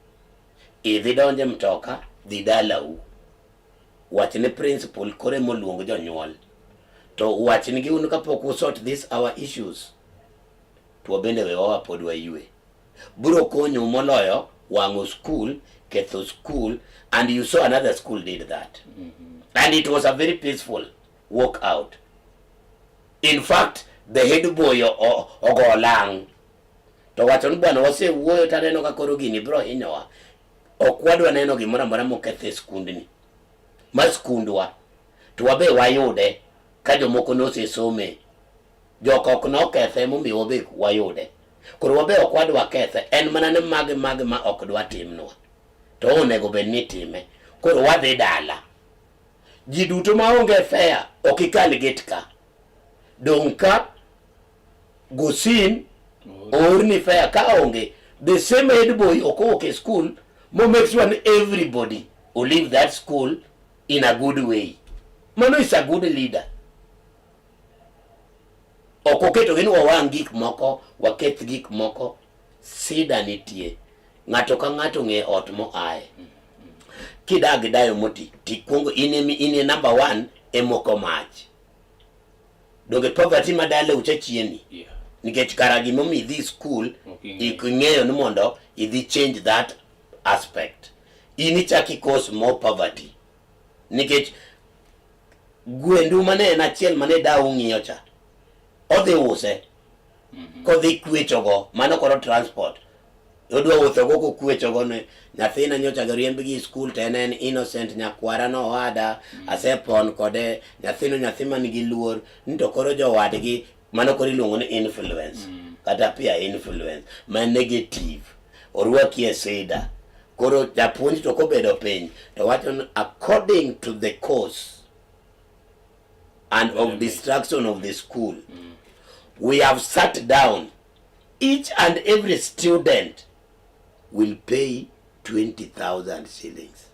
Speaker 9: idhi donje mtoka, dhi dalau, wach ne principal kore moluong jonyuol to wachnigi un kapok usort this our issues to wabende wewawa pod wayue. Biro konyo moloyo wang'o school, ketho school. And you saw another school did that and it was a very peaceful walk out. In fact, the head boy ogo lang to wacho ni bwana wasewuoyo taneno ka koro gini biro hinyowa, ok wadwa neno gimoro amora moketh e skundni ma skundwa to wabe wayude ka jomoko nosesome, jok ok nokethe momiyo wabe wayude, koro wabe ok wadwa kethe. En mana ni magi magi ma ok dwa timnwa to onego bed ni time. Koro wadhi dala, ji duto maonge fare ok ikal gate ka, dong' ka gosin oorni fare ka onge. The same head boy ok owuok e school mo make sure ni everybody will leave that school in a good way. Mano is a good leader. Ok oketo gi ni wawang' gik moko, waketh gik moko. Sida nitie, ng'ato ka ng'ato ng'e ot moaye. Kidag gi dayo moti tikuongo in in e number one e moko mach. Donge poverty ma dalau cha chiemi? Nikech kara gimomiyo idhi school
Speaker 8: Ok ing'eyo.
Speaker 9: ik ing'eyo ni mondo idhi change that aspect. In ichaki cause more poverty nikech gwendu mane en achiel mane dau ng'iyo cha odhi use kodhi kwechogo, mano koro transport odwa wuothogo kokwechogo ni nyathina nyocha giriemb gi school to en en innocent, nyakwara nowada asepon kode nyathino, nyathi man gi luor ni to koro jowadgi. Mano koro iluongo ni influence kata peer influence ma negative. Orwaki e sida. Koro japuonj to kobedo piny to wacho ni according to the course and of destruction of the school, we have sat down, each and every student will pay 20,000 shillings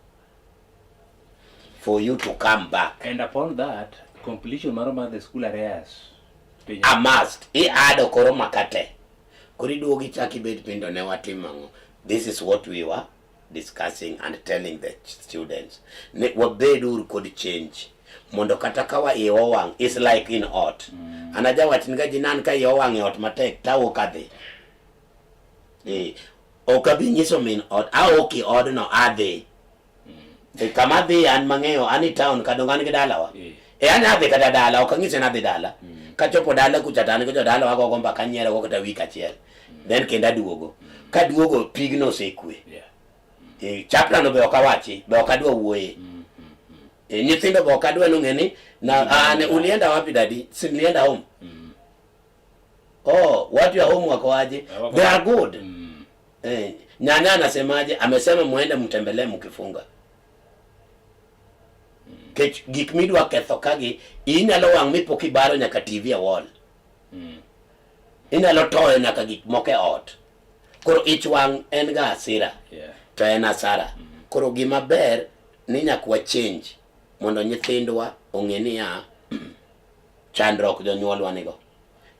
Speaker 9: for you to come back.
Speaker 8: And upon that, completion maro mar the school arrears. Piny-
Speaker 9: A must iado koro makate koro iduogo ichak ibet piny to ne watimo ang'o? This is what we were discussing and telling the students ne wabed uru kod change mondo kata ka wa iwa wang' is like in ot. An ajawach ni ka ji nan ka iwa wang' e ot matek tawuok adhi, ok abi nyiso min ot aok e odno adhi. E kama adhi an mang'eyo an e town kadong an gi dalawa. E an adhi kata dala ok anyise ni adhi dala. Kachopo dala kucha to an gi jodalawa gogo mbaka anyiero go kata wik achiel. Then kendo aduogo. Kaduogo pigno osekwe. Eh, chapter no be ok awachi, be ok adwa wuoye. Eh, nyithindo be ok adwa nong'e ni na ah, ne ulienda wapi daddy? Si nilienda home. Oh, watu ya home wako aje? They are good. Eh, nyanya anasemaje? Amesema muende mtembelee mkifunga. Kech gik midwa ketho kagi inyalo wang' mipo kibaro nyaka TV e wall. Inyalo toyo nyaka gik moko e ot. Koro ich wang' en ga hasira. To en hasara. Koro gima ber ni nyaka wa change mondo nyithindwa ong'e niya chandruok jonyuolwa nigo.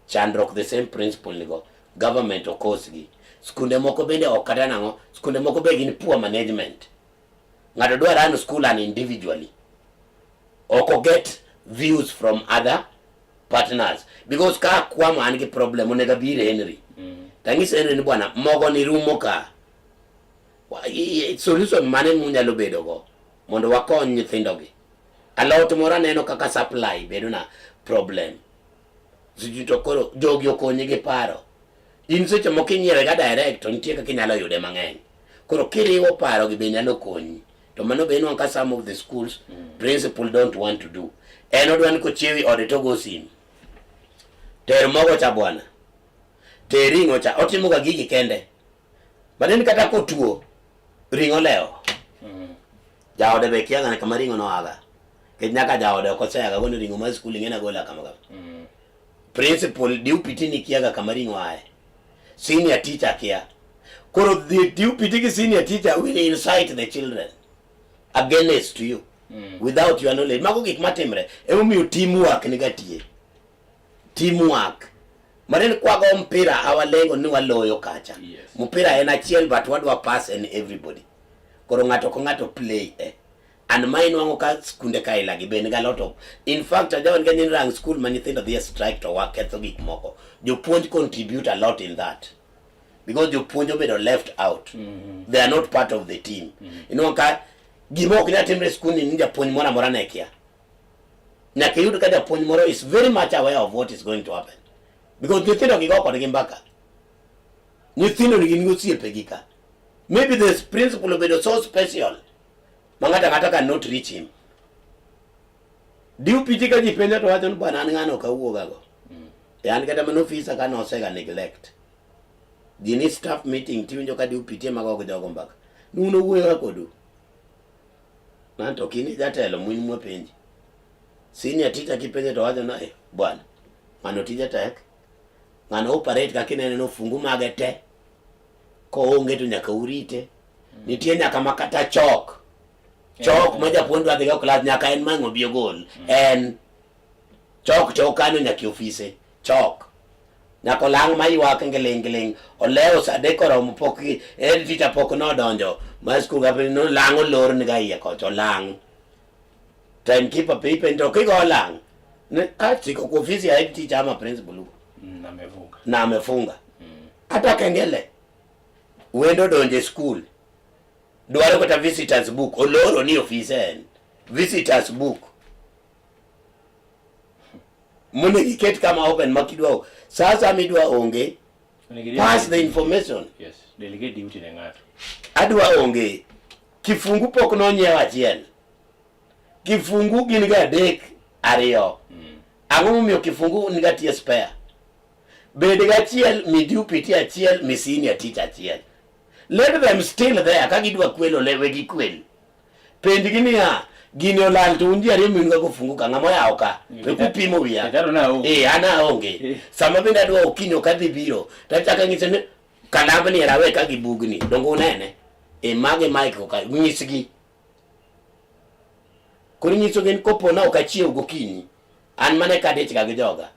Speaker 9: Chandruok the same principle nigo. Government okosgi. Skunde moko bende ok kata nang'o, skunde moko be gin poor management. Ng'ato dwa run school and individually. Ok get views from other partners. Because ka akwamo an gi problem onego abir Henry. Tang'ise Henry ni bwana mogo ni rumo ka. Solution mane munyalo bedo go mondo wakony nyithindo gi. Alot moro aneno kaka supply bedo na problem. Sijui to koro jogi okonyi gi paro. In seche moko inyiewe ga direct to nitie kaka inyalo yude mang'eny. Koro kiriwo paro gi be nyalo konyi. To mano be inwang'o ka some of the schools principal don't want to do. En odwa ni kochiewi ode to ogo simu. Ter mogo cha bwana. Ter ring'o cha. Otimo ga gigi kende. But en kata kotuo, ring'o lewo. Jaode be kia ga kama ring'o noaga. Nikech nyaka jaode ok oseaga go ni ring'o mar skul ing'e nagola kama kama. Principal deputy ni kia ga kama ring'o aye. Senior teacher kia. Koro the deputy gi senior teacher will incite the children against you without your knowledge. Mago gik matimre. Emomiyo teamwork niga tiye. Teamwork. Marin kwago mpira awalengo ni waloyo kacha. Mpira en achiel but wadwa pass en everybody. Koro ng'ato ka ng'ato play eh. And ma inwang'o ka skunde kaila gi be nigi a lot of in fact ajawan ga ni rang school ma nyithindo dhi e strike to waketho gik moko. Jopuonj contribute a lot in that. Because jopuonj obedo left out. They are not part of the team. Inwang'o ka gima ok nyal timre e skul ni ni japuonj moro amora ne kia. Nyaka iyud ka japuonj moro is very much aware of what is going to happen. Because nyithindo gi go kodgi mbaka. Nyithindo ni gin gi ka. Maybe this principal obedo so special ma ng'ato ang'ata cannot reach him. Deputy ka ji penjo to wacho ni bwana an ng'ano ok awuogago. E an kata mana ofisa ka nosega neglect. Ji ni staff meeting tiwinjo ka deputy ema go gi jogo mbaka. Ni un owuoyoga kodu. Nan to kini jatelo mwin mwapenji. Senior teacher kipenje to wacho na eh, bwana ng'ano tije tek. Ng'ano operate kaka ineno no fungu mage te. Koonge to nyaka urite. Nitie nyaka ma kata chok. Chok ma japuonj dwa dhigo klas nyaka en mang' obi ogol. En chok to okano nyaka e ofise. Chok. Nyaka olang' ma ywak ngiling' ngiling'. Olewo sa adek oromo pok gi head teacher pok nodonjo mar skul ka piny nolang' olor ni ga iye kocha olang'. Timekeeper pe ipenjo to kigo olang'. Ne ah siko kwa ofisi ya head teacher ama principal huko.
Speaker 8: Na amefunga.
Speaker 9: Na amefunga. Hata kengele wendo donje skul dwaro kata visitors book oloro ni ofise en visitors book monego iket kama open ma kidwa sasa midwa onge pass the information.
Speaker 8: Yes, delegate duty ne ng'ato.
Speaker 9: Adwa onge kifungu pok nonyiew achiel kifungu gin ga adek ariyo. Ang'o momiyo kifungu niga tie spare? Bed ga achiel mi deputy achiel mi senior teacher achiel. Let them still there ka gidwa kwelo le wegi kwel. Penjgi niya gini olal to un ji ariyo min ga kifungu ka ng'ama oyawo ka we kupimo wiya. Eh, an aonge. Sama bende adwa okinyi ok adhi biro tachako ang'ise ni kalamni era we ka gi bugni donge unene. E magi Mike ka nyisgi. Koro inyisogi ni kopo na ok achiew gokinyi an mana ka adich ga gi joga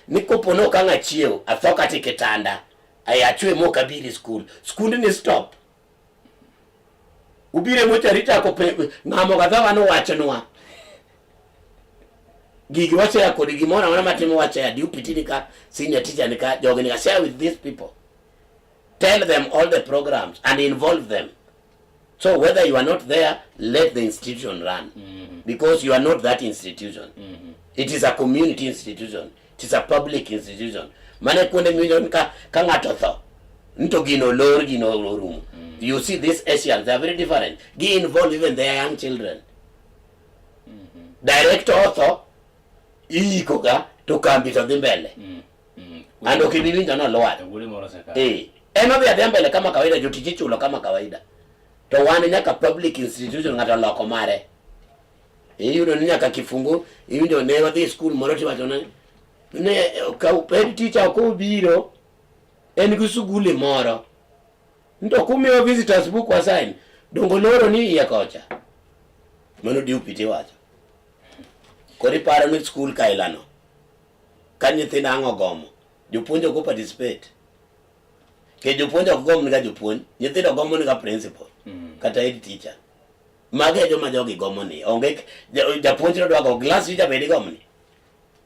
Speaker 9: ni kopo na ok ang' achiew atho kata e kitanda ay achwe mok abiro e skul skundni stop ubiro e mochari chako ng'amo ga dhoga nowachnwa gigi washare kod gimoro amora matimo washare deputy ni ka senior teacher ni ka jogi ni ka share with these people tell them all the programs and involve them. So whether you are not there, let the institution run. Because you are not that institution. It is a community institution. It is a public institution. Mane kuonde miwinjo ni ka ng'ato otho. Nto gino lor gino orumo. You see these Asians, they are very different. Gi involve even their young children. Director otho iiko ga to kambi to dhi mbele. And ok ibi winjo nolwar.
Speaker 8: Wuode moro osekalo.
Speaker 9: Eh, en odhi adhiya mbele kama kawaida, jotich ichulo kama kawaida. To wan nyaka public institution ng'ato loko mare. Iyudo ni nyaka kifungu, iwinjo ne wadhi e skul moro tiwacho ne ne ka head teacher ok obiro en gi suguli moro. To kumiwa visitors book wa sign, dongo loro ni iye kocha. Mano deputy wacho. Koro iparo ni skul kailano ka nyithindo ang' ogomo, jopuonj ok participate. Ke jopuonj ok gom ga jopuonj, nyithindo gomo ni ga principal kata head teacher. Mago e joma jogi gomo ni. Onge japuonj no dwa go class teacher bende igomo ni.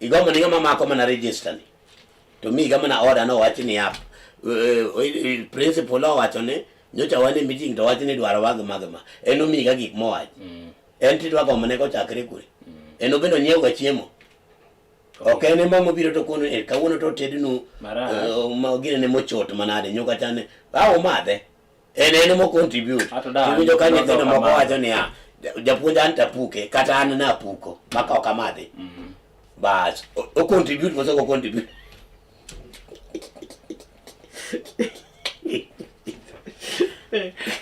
Speaker 9: Igomo ni ng'ama mako mana register ni. To mi ga mana order no wach ni up. Principal owacho ni nyocha wan e meeting to wach ni dwaro wag mag ma. En omiyi ga gik mowach. En tidwa gomo ne kochakre kure. En obende onyiew ga chiemo. Ok en ema mobiro to kono eh, kawuono to tednu
Speaker 8: Marach.
Speaker 9: ma ginene mochot manade nyuka chane a umadhe en en emo contribute
Speaker 8: Ato da-
Speaker 9: iwinjo ka nyithindo
Speaker 8: dok
Speaker 9: moko
Speaker 8: amadho.
Speaker 9: wacho niya japuonj an tapuke kata an napuko maka ok amadhi bas o contribute koso ok o contribute.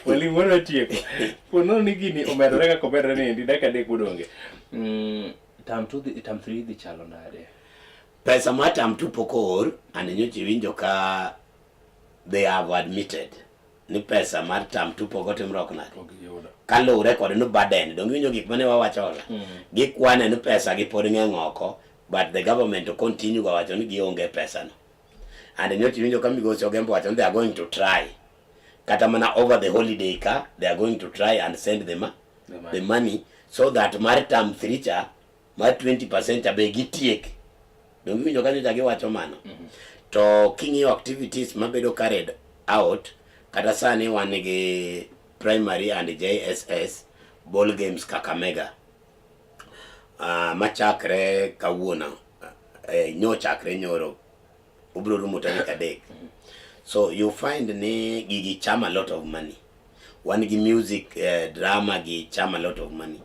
Speaker 8: Mwalimu wadwa tieko. Ponono ni gini omedore kaka omedore ni endi dakika 3 modonge. Term 2 dhi term 3 dhi chalo nade?
Speaker 9: Pesa mar term 2 pok oor and nyocha iwinjo ka they have admitted ni pesa mar term 2 pok otimruok nade.
Speaker 8: Pok giyudo.
Speaker 9: Kaluwore kod ni burden donge iwinjo gik mane wawachoga gikwane ni pesa gi pod ng'eny oko but the government to continue ga wacho ni gionge pesa no and nyocha iwinjo ka migosi Ogembo wacho ni they are going to try kata mana over the holiday ka they are going to try and send the money so that mar term 3 cha mar 20% cha be gitiek. Donge iwinjo ka nyocha giwacho mano? To king'iyo activities mabedo carried out kata sani wan gi primary and JSS ball games Kakamega machakre kawuono nyochakre nyoro obiro rumo tarik 3. So you find ni gigi cham a lot of money. Wan gi music, drama gi cham a lot of money.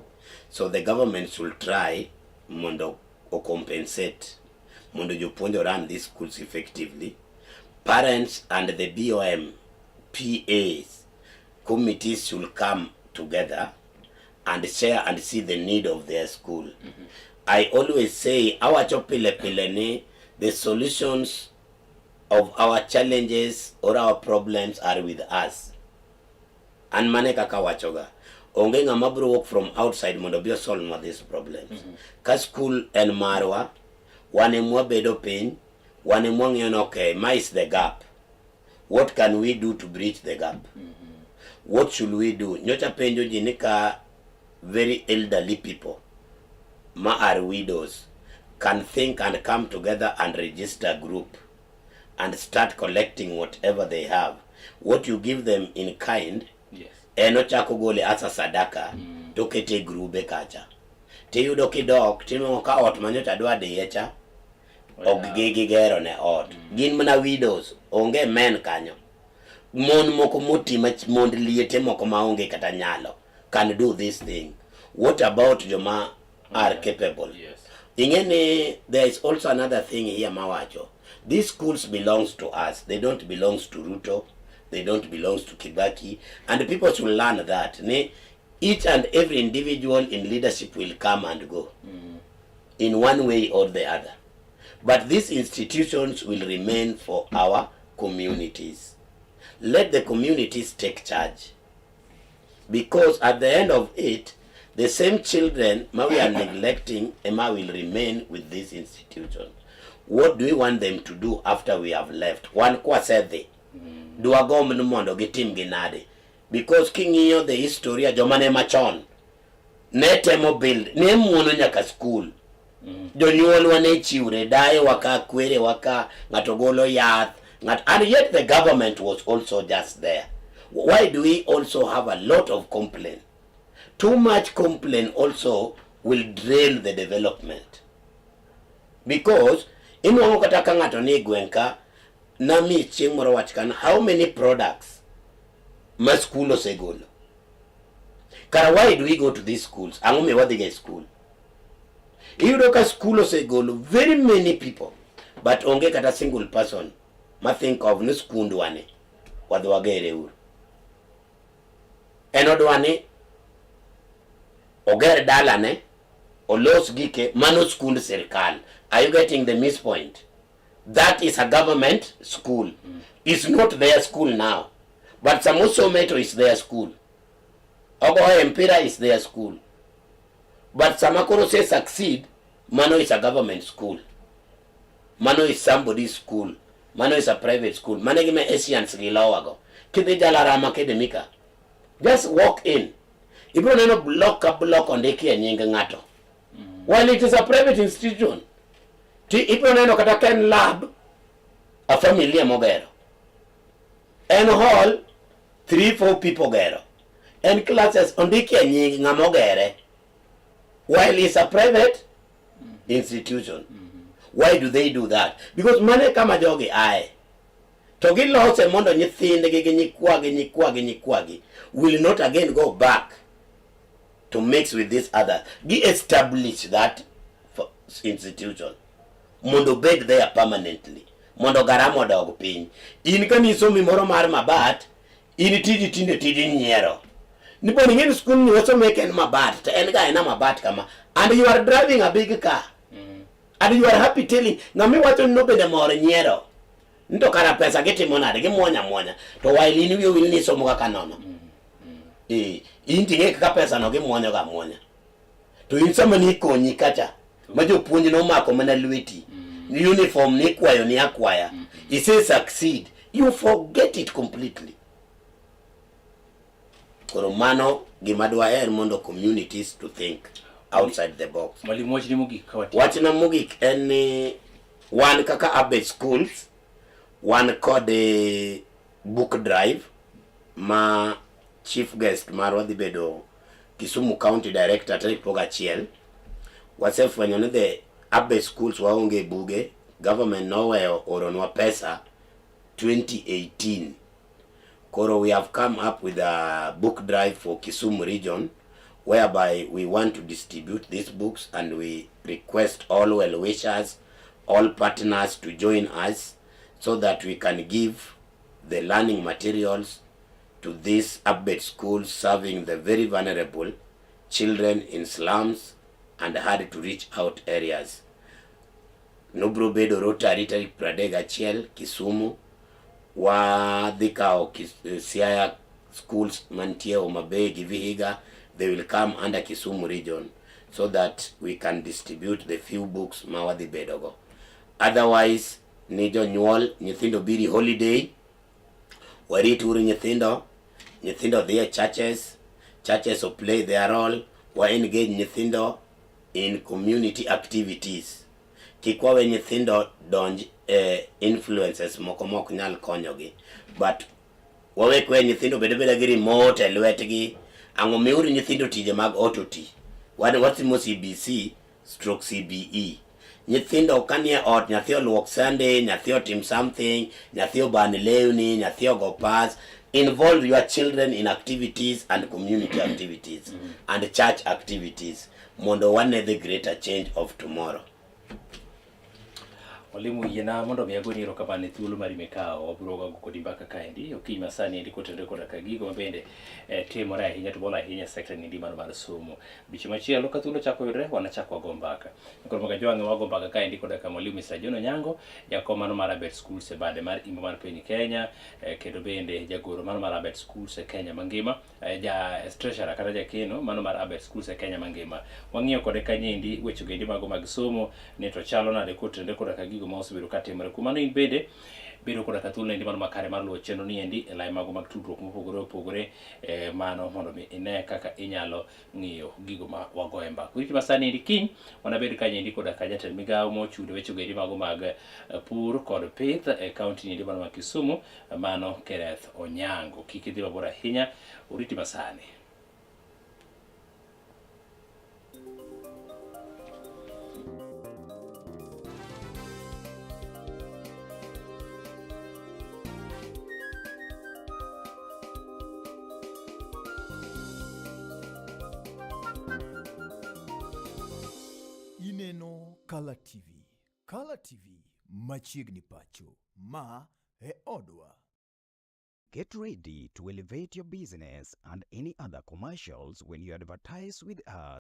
Speaker 9: So the government should try mondo o compensate mondo jopuonj run these schools effectively. Parents and the BOM, PAs, committees should come together and share and see the need of their school. I always say, awacho pile pile ni the solutions of our challenges or our problems are with us. An mane kaka wachoga. Onge ng'ama biro work from outside mondo obi osolve these problems. Ka school en marwa, wan ema wabedo piny, wan ema wang'iyo ni okay, ma is the gap. What can we do to bridge the gap? What should we do? Nyocha penjo ji ni ka very elderly people ma are widows can think and come together and register group and start collecting whatever they have. What you give them in kind, en ochako gole asa sadaka to kete e grube kacha. Tiyudo kidok tinwang'o ka ot manyocha dwa diye cha ok gi gigero ne ot. Gin mana widows, onge men kanyo. Mon moko moti ma mond liete moko maonge kata nyalo can do this thing. What about joma are capable? Ing'e ni there is also another thing here mawacho. These schools belongs to us. They don't belongs to Ruto. They don't belongs to Kibaki. And people should learn that. Ni each and every individual in leadership will come and go in one way or the other. But these institutions will remain for our communities. Let the communities take charge. Because at the end of it, the same children ma we are neglecting, ema will remain with this institution. What do we want them to do after we have left? Wan kwasedhi, dwagomb ni mondo gitim gi nade? Because king'iyo the history joma ne machon, ne temo build, ne muono nyaka school. Jonyuolwa ne chiwre, dayewa ka, kwerewa ka, ng'ato golo yath, ng'ato, and yet the government was also just there. Why do we also have a lot of complaint? Too much complaint also will drain the development. Because inwang'o kata ka ng'ato ni e gweng' ka. Nami chieng' moro wach kan how many products ma school osegolo. Kara why do we go to these schools? Ang'o miyo wadhiga e school? Iyudo ka school osegolo very many people but onge kata single person ma think of ni skundwa ni wadhi wagere uru. En odwa ni oger dalane, olos gike, mano skund sirkal. Are you getting the miss point? That is a government school. It's not their school now. But Samuso to is their school. Ogoye Mpira is their school. But sama koro say succeed, mano is a government school. Mano is somebody's school. Mano is a private school. Mano gima Asians gi lowago. Kidhi Jalaram Academy ka, just walk in. Ibiro neno block ka block ondiki e nying ng'ato. While it is a private institution, ti ibiro neno kata ka en lab, a familia mogero. En hall, 3-4 people gero. En classes ondiki e nying ng'ama ogere. While it's a private institution. Why do they do that? Because mane kama jogi ae. To gilose mondo nyithindgi gi nyikwagi nyikwagi nyikwagi will not again go back to mix with this other. Gi establish that institution mondo bed there permanently. Mondo garama odog piny. In ka nisomi moro mar mabat, in tiji tinde tiji nyiero. Ni boni ing'e ni skul ni wasome ka en mabat, to en ga ena mabat kama. And you are driving a big car. And you are happy telling, ng'ama iwacho ni no bende mor nyiero. Ni to kara pesa gitimo nade, gimuonya muonya. To while in wiyi owil ni isomo kaka nono. Eh, in ting'e kaka pesa no gimuonyo ga muonya. To in sama ni konyi kacha, ma jopuonj nomako mana lweti. Uniform ni ikwayo ni akwaya. Ise succeed, you forget it completely. Koro mano gima dwaher mondo communities to think outside the box.
Speaker 8: Mwalimu, wachni mogik ka watieko.
Speaker 9: Wachna mogik en ni wan kaka Abbey Schools wan kod book drive ma chief guest marwa dhi bedo Kisumu County Director tarik 11. Wasefwenyo ni the Abbey Schools waonge buge, government noweyo oronwa pesa 2018. Koro we have come up with a book drive for Kisumu region whereby we want to distribute these books, and we request all well-wishers, all partners to join us so that we can give the learning materials to these ABET schools serving the very vulnerable children in slums and hard to reach out areas. Nobro bedo Rotary tarik 31 Kisumu. Wadhi kawo Siaya schools mantie Homa Bay gi Vihiga. They will come under Kisumu region so that we can distribute the few books ma wadhi bedogo. Otherwise, ni jonyuol nyithindo biri holiday, warit uru nyithindo, nyithindo dhi e churches, churches will play their role, wa engage nyithindo in community activities. Kik wawe nyithindo donj e influences moko mok nyal konyogi, but wawek we nyithindo bed abeda gi remote e lwetgi. Ang'o miuru nyithindo tije mag ot oti. Wan watimo CBC stroke CBE. Nyithindo kanie ot, nyathi oluok sande, nyathi otim something, nyathi oban lewni, nyathi ogo pas. Involve your children in activities and community activities and church activities mondo wane the greater change of tomorrow.
Speaker 8: Mwalimu, yiena mondo mi agoni erokamano e thuolo mari mikawo. Wabiro gogo kodi mbaka kaendi okinyi masani endi kotenore koda ka gigo mabende timore ahinya to molo ahinya e sekta niendi mano mar somo. Odiochieng' machielo ka thuolo chako yudre wanachak wago mbaka. Koro moga jwang'e wago mbaka kaendi koda ka Mwalimu Mr. John Onyango, jakom mano mar ABET Schools e bade mar Imbo mar piny Kenya, kendo bende jagoro mano mar ABET Schools e Kenya mangima, ja treasurer kata jakeno mano mar ABET Schools e Kenya mangima. Wang'iyo kode kanyendi weche goendi mago mag somo ni to chalo nade kotenore koda ka gigo ma osebedo katimore. Kuom mano in bende bedo koda ka thuolo endi mano makare mar luwo chenro ni endi e lai mago mag tudruok mopogore opogore, mano mondo mi ine kaka inyalo ng'iyo gigo ma wagoye mbaka. Weche masani endi kiny wanabed kanyendi koda ka jatend migawo mochung' ne weche goendi mago mag pur kod pith e kaunti niendi mano ma Kisumu, mano Kenneth Onyango. Kik idhi mabor ahinya, oriti masani.
Speaker 1: Ineno Kala TV. Kala TV machiegni pacho. Ma e odwa.
Speaker 2: Get ready to elevate your business and any other commercials when you advertise with us.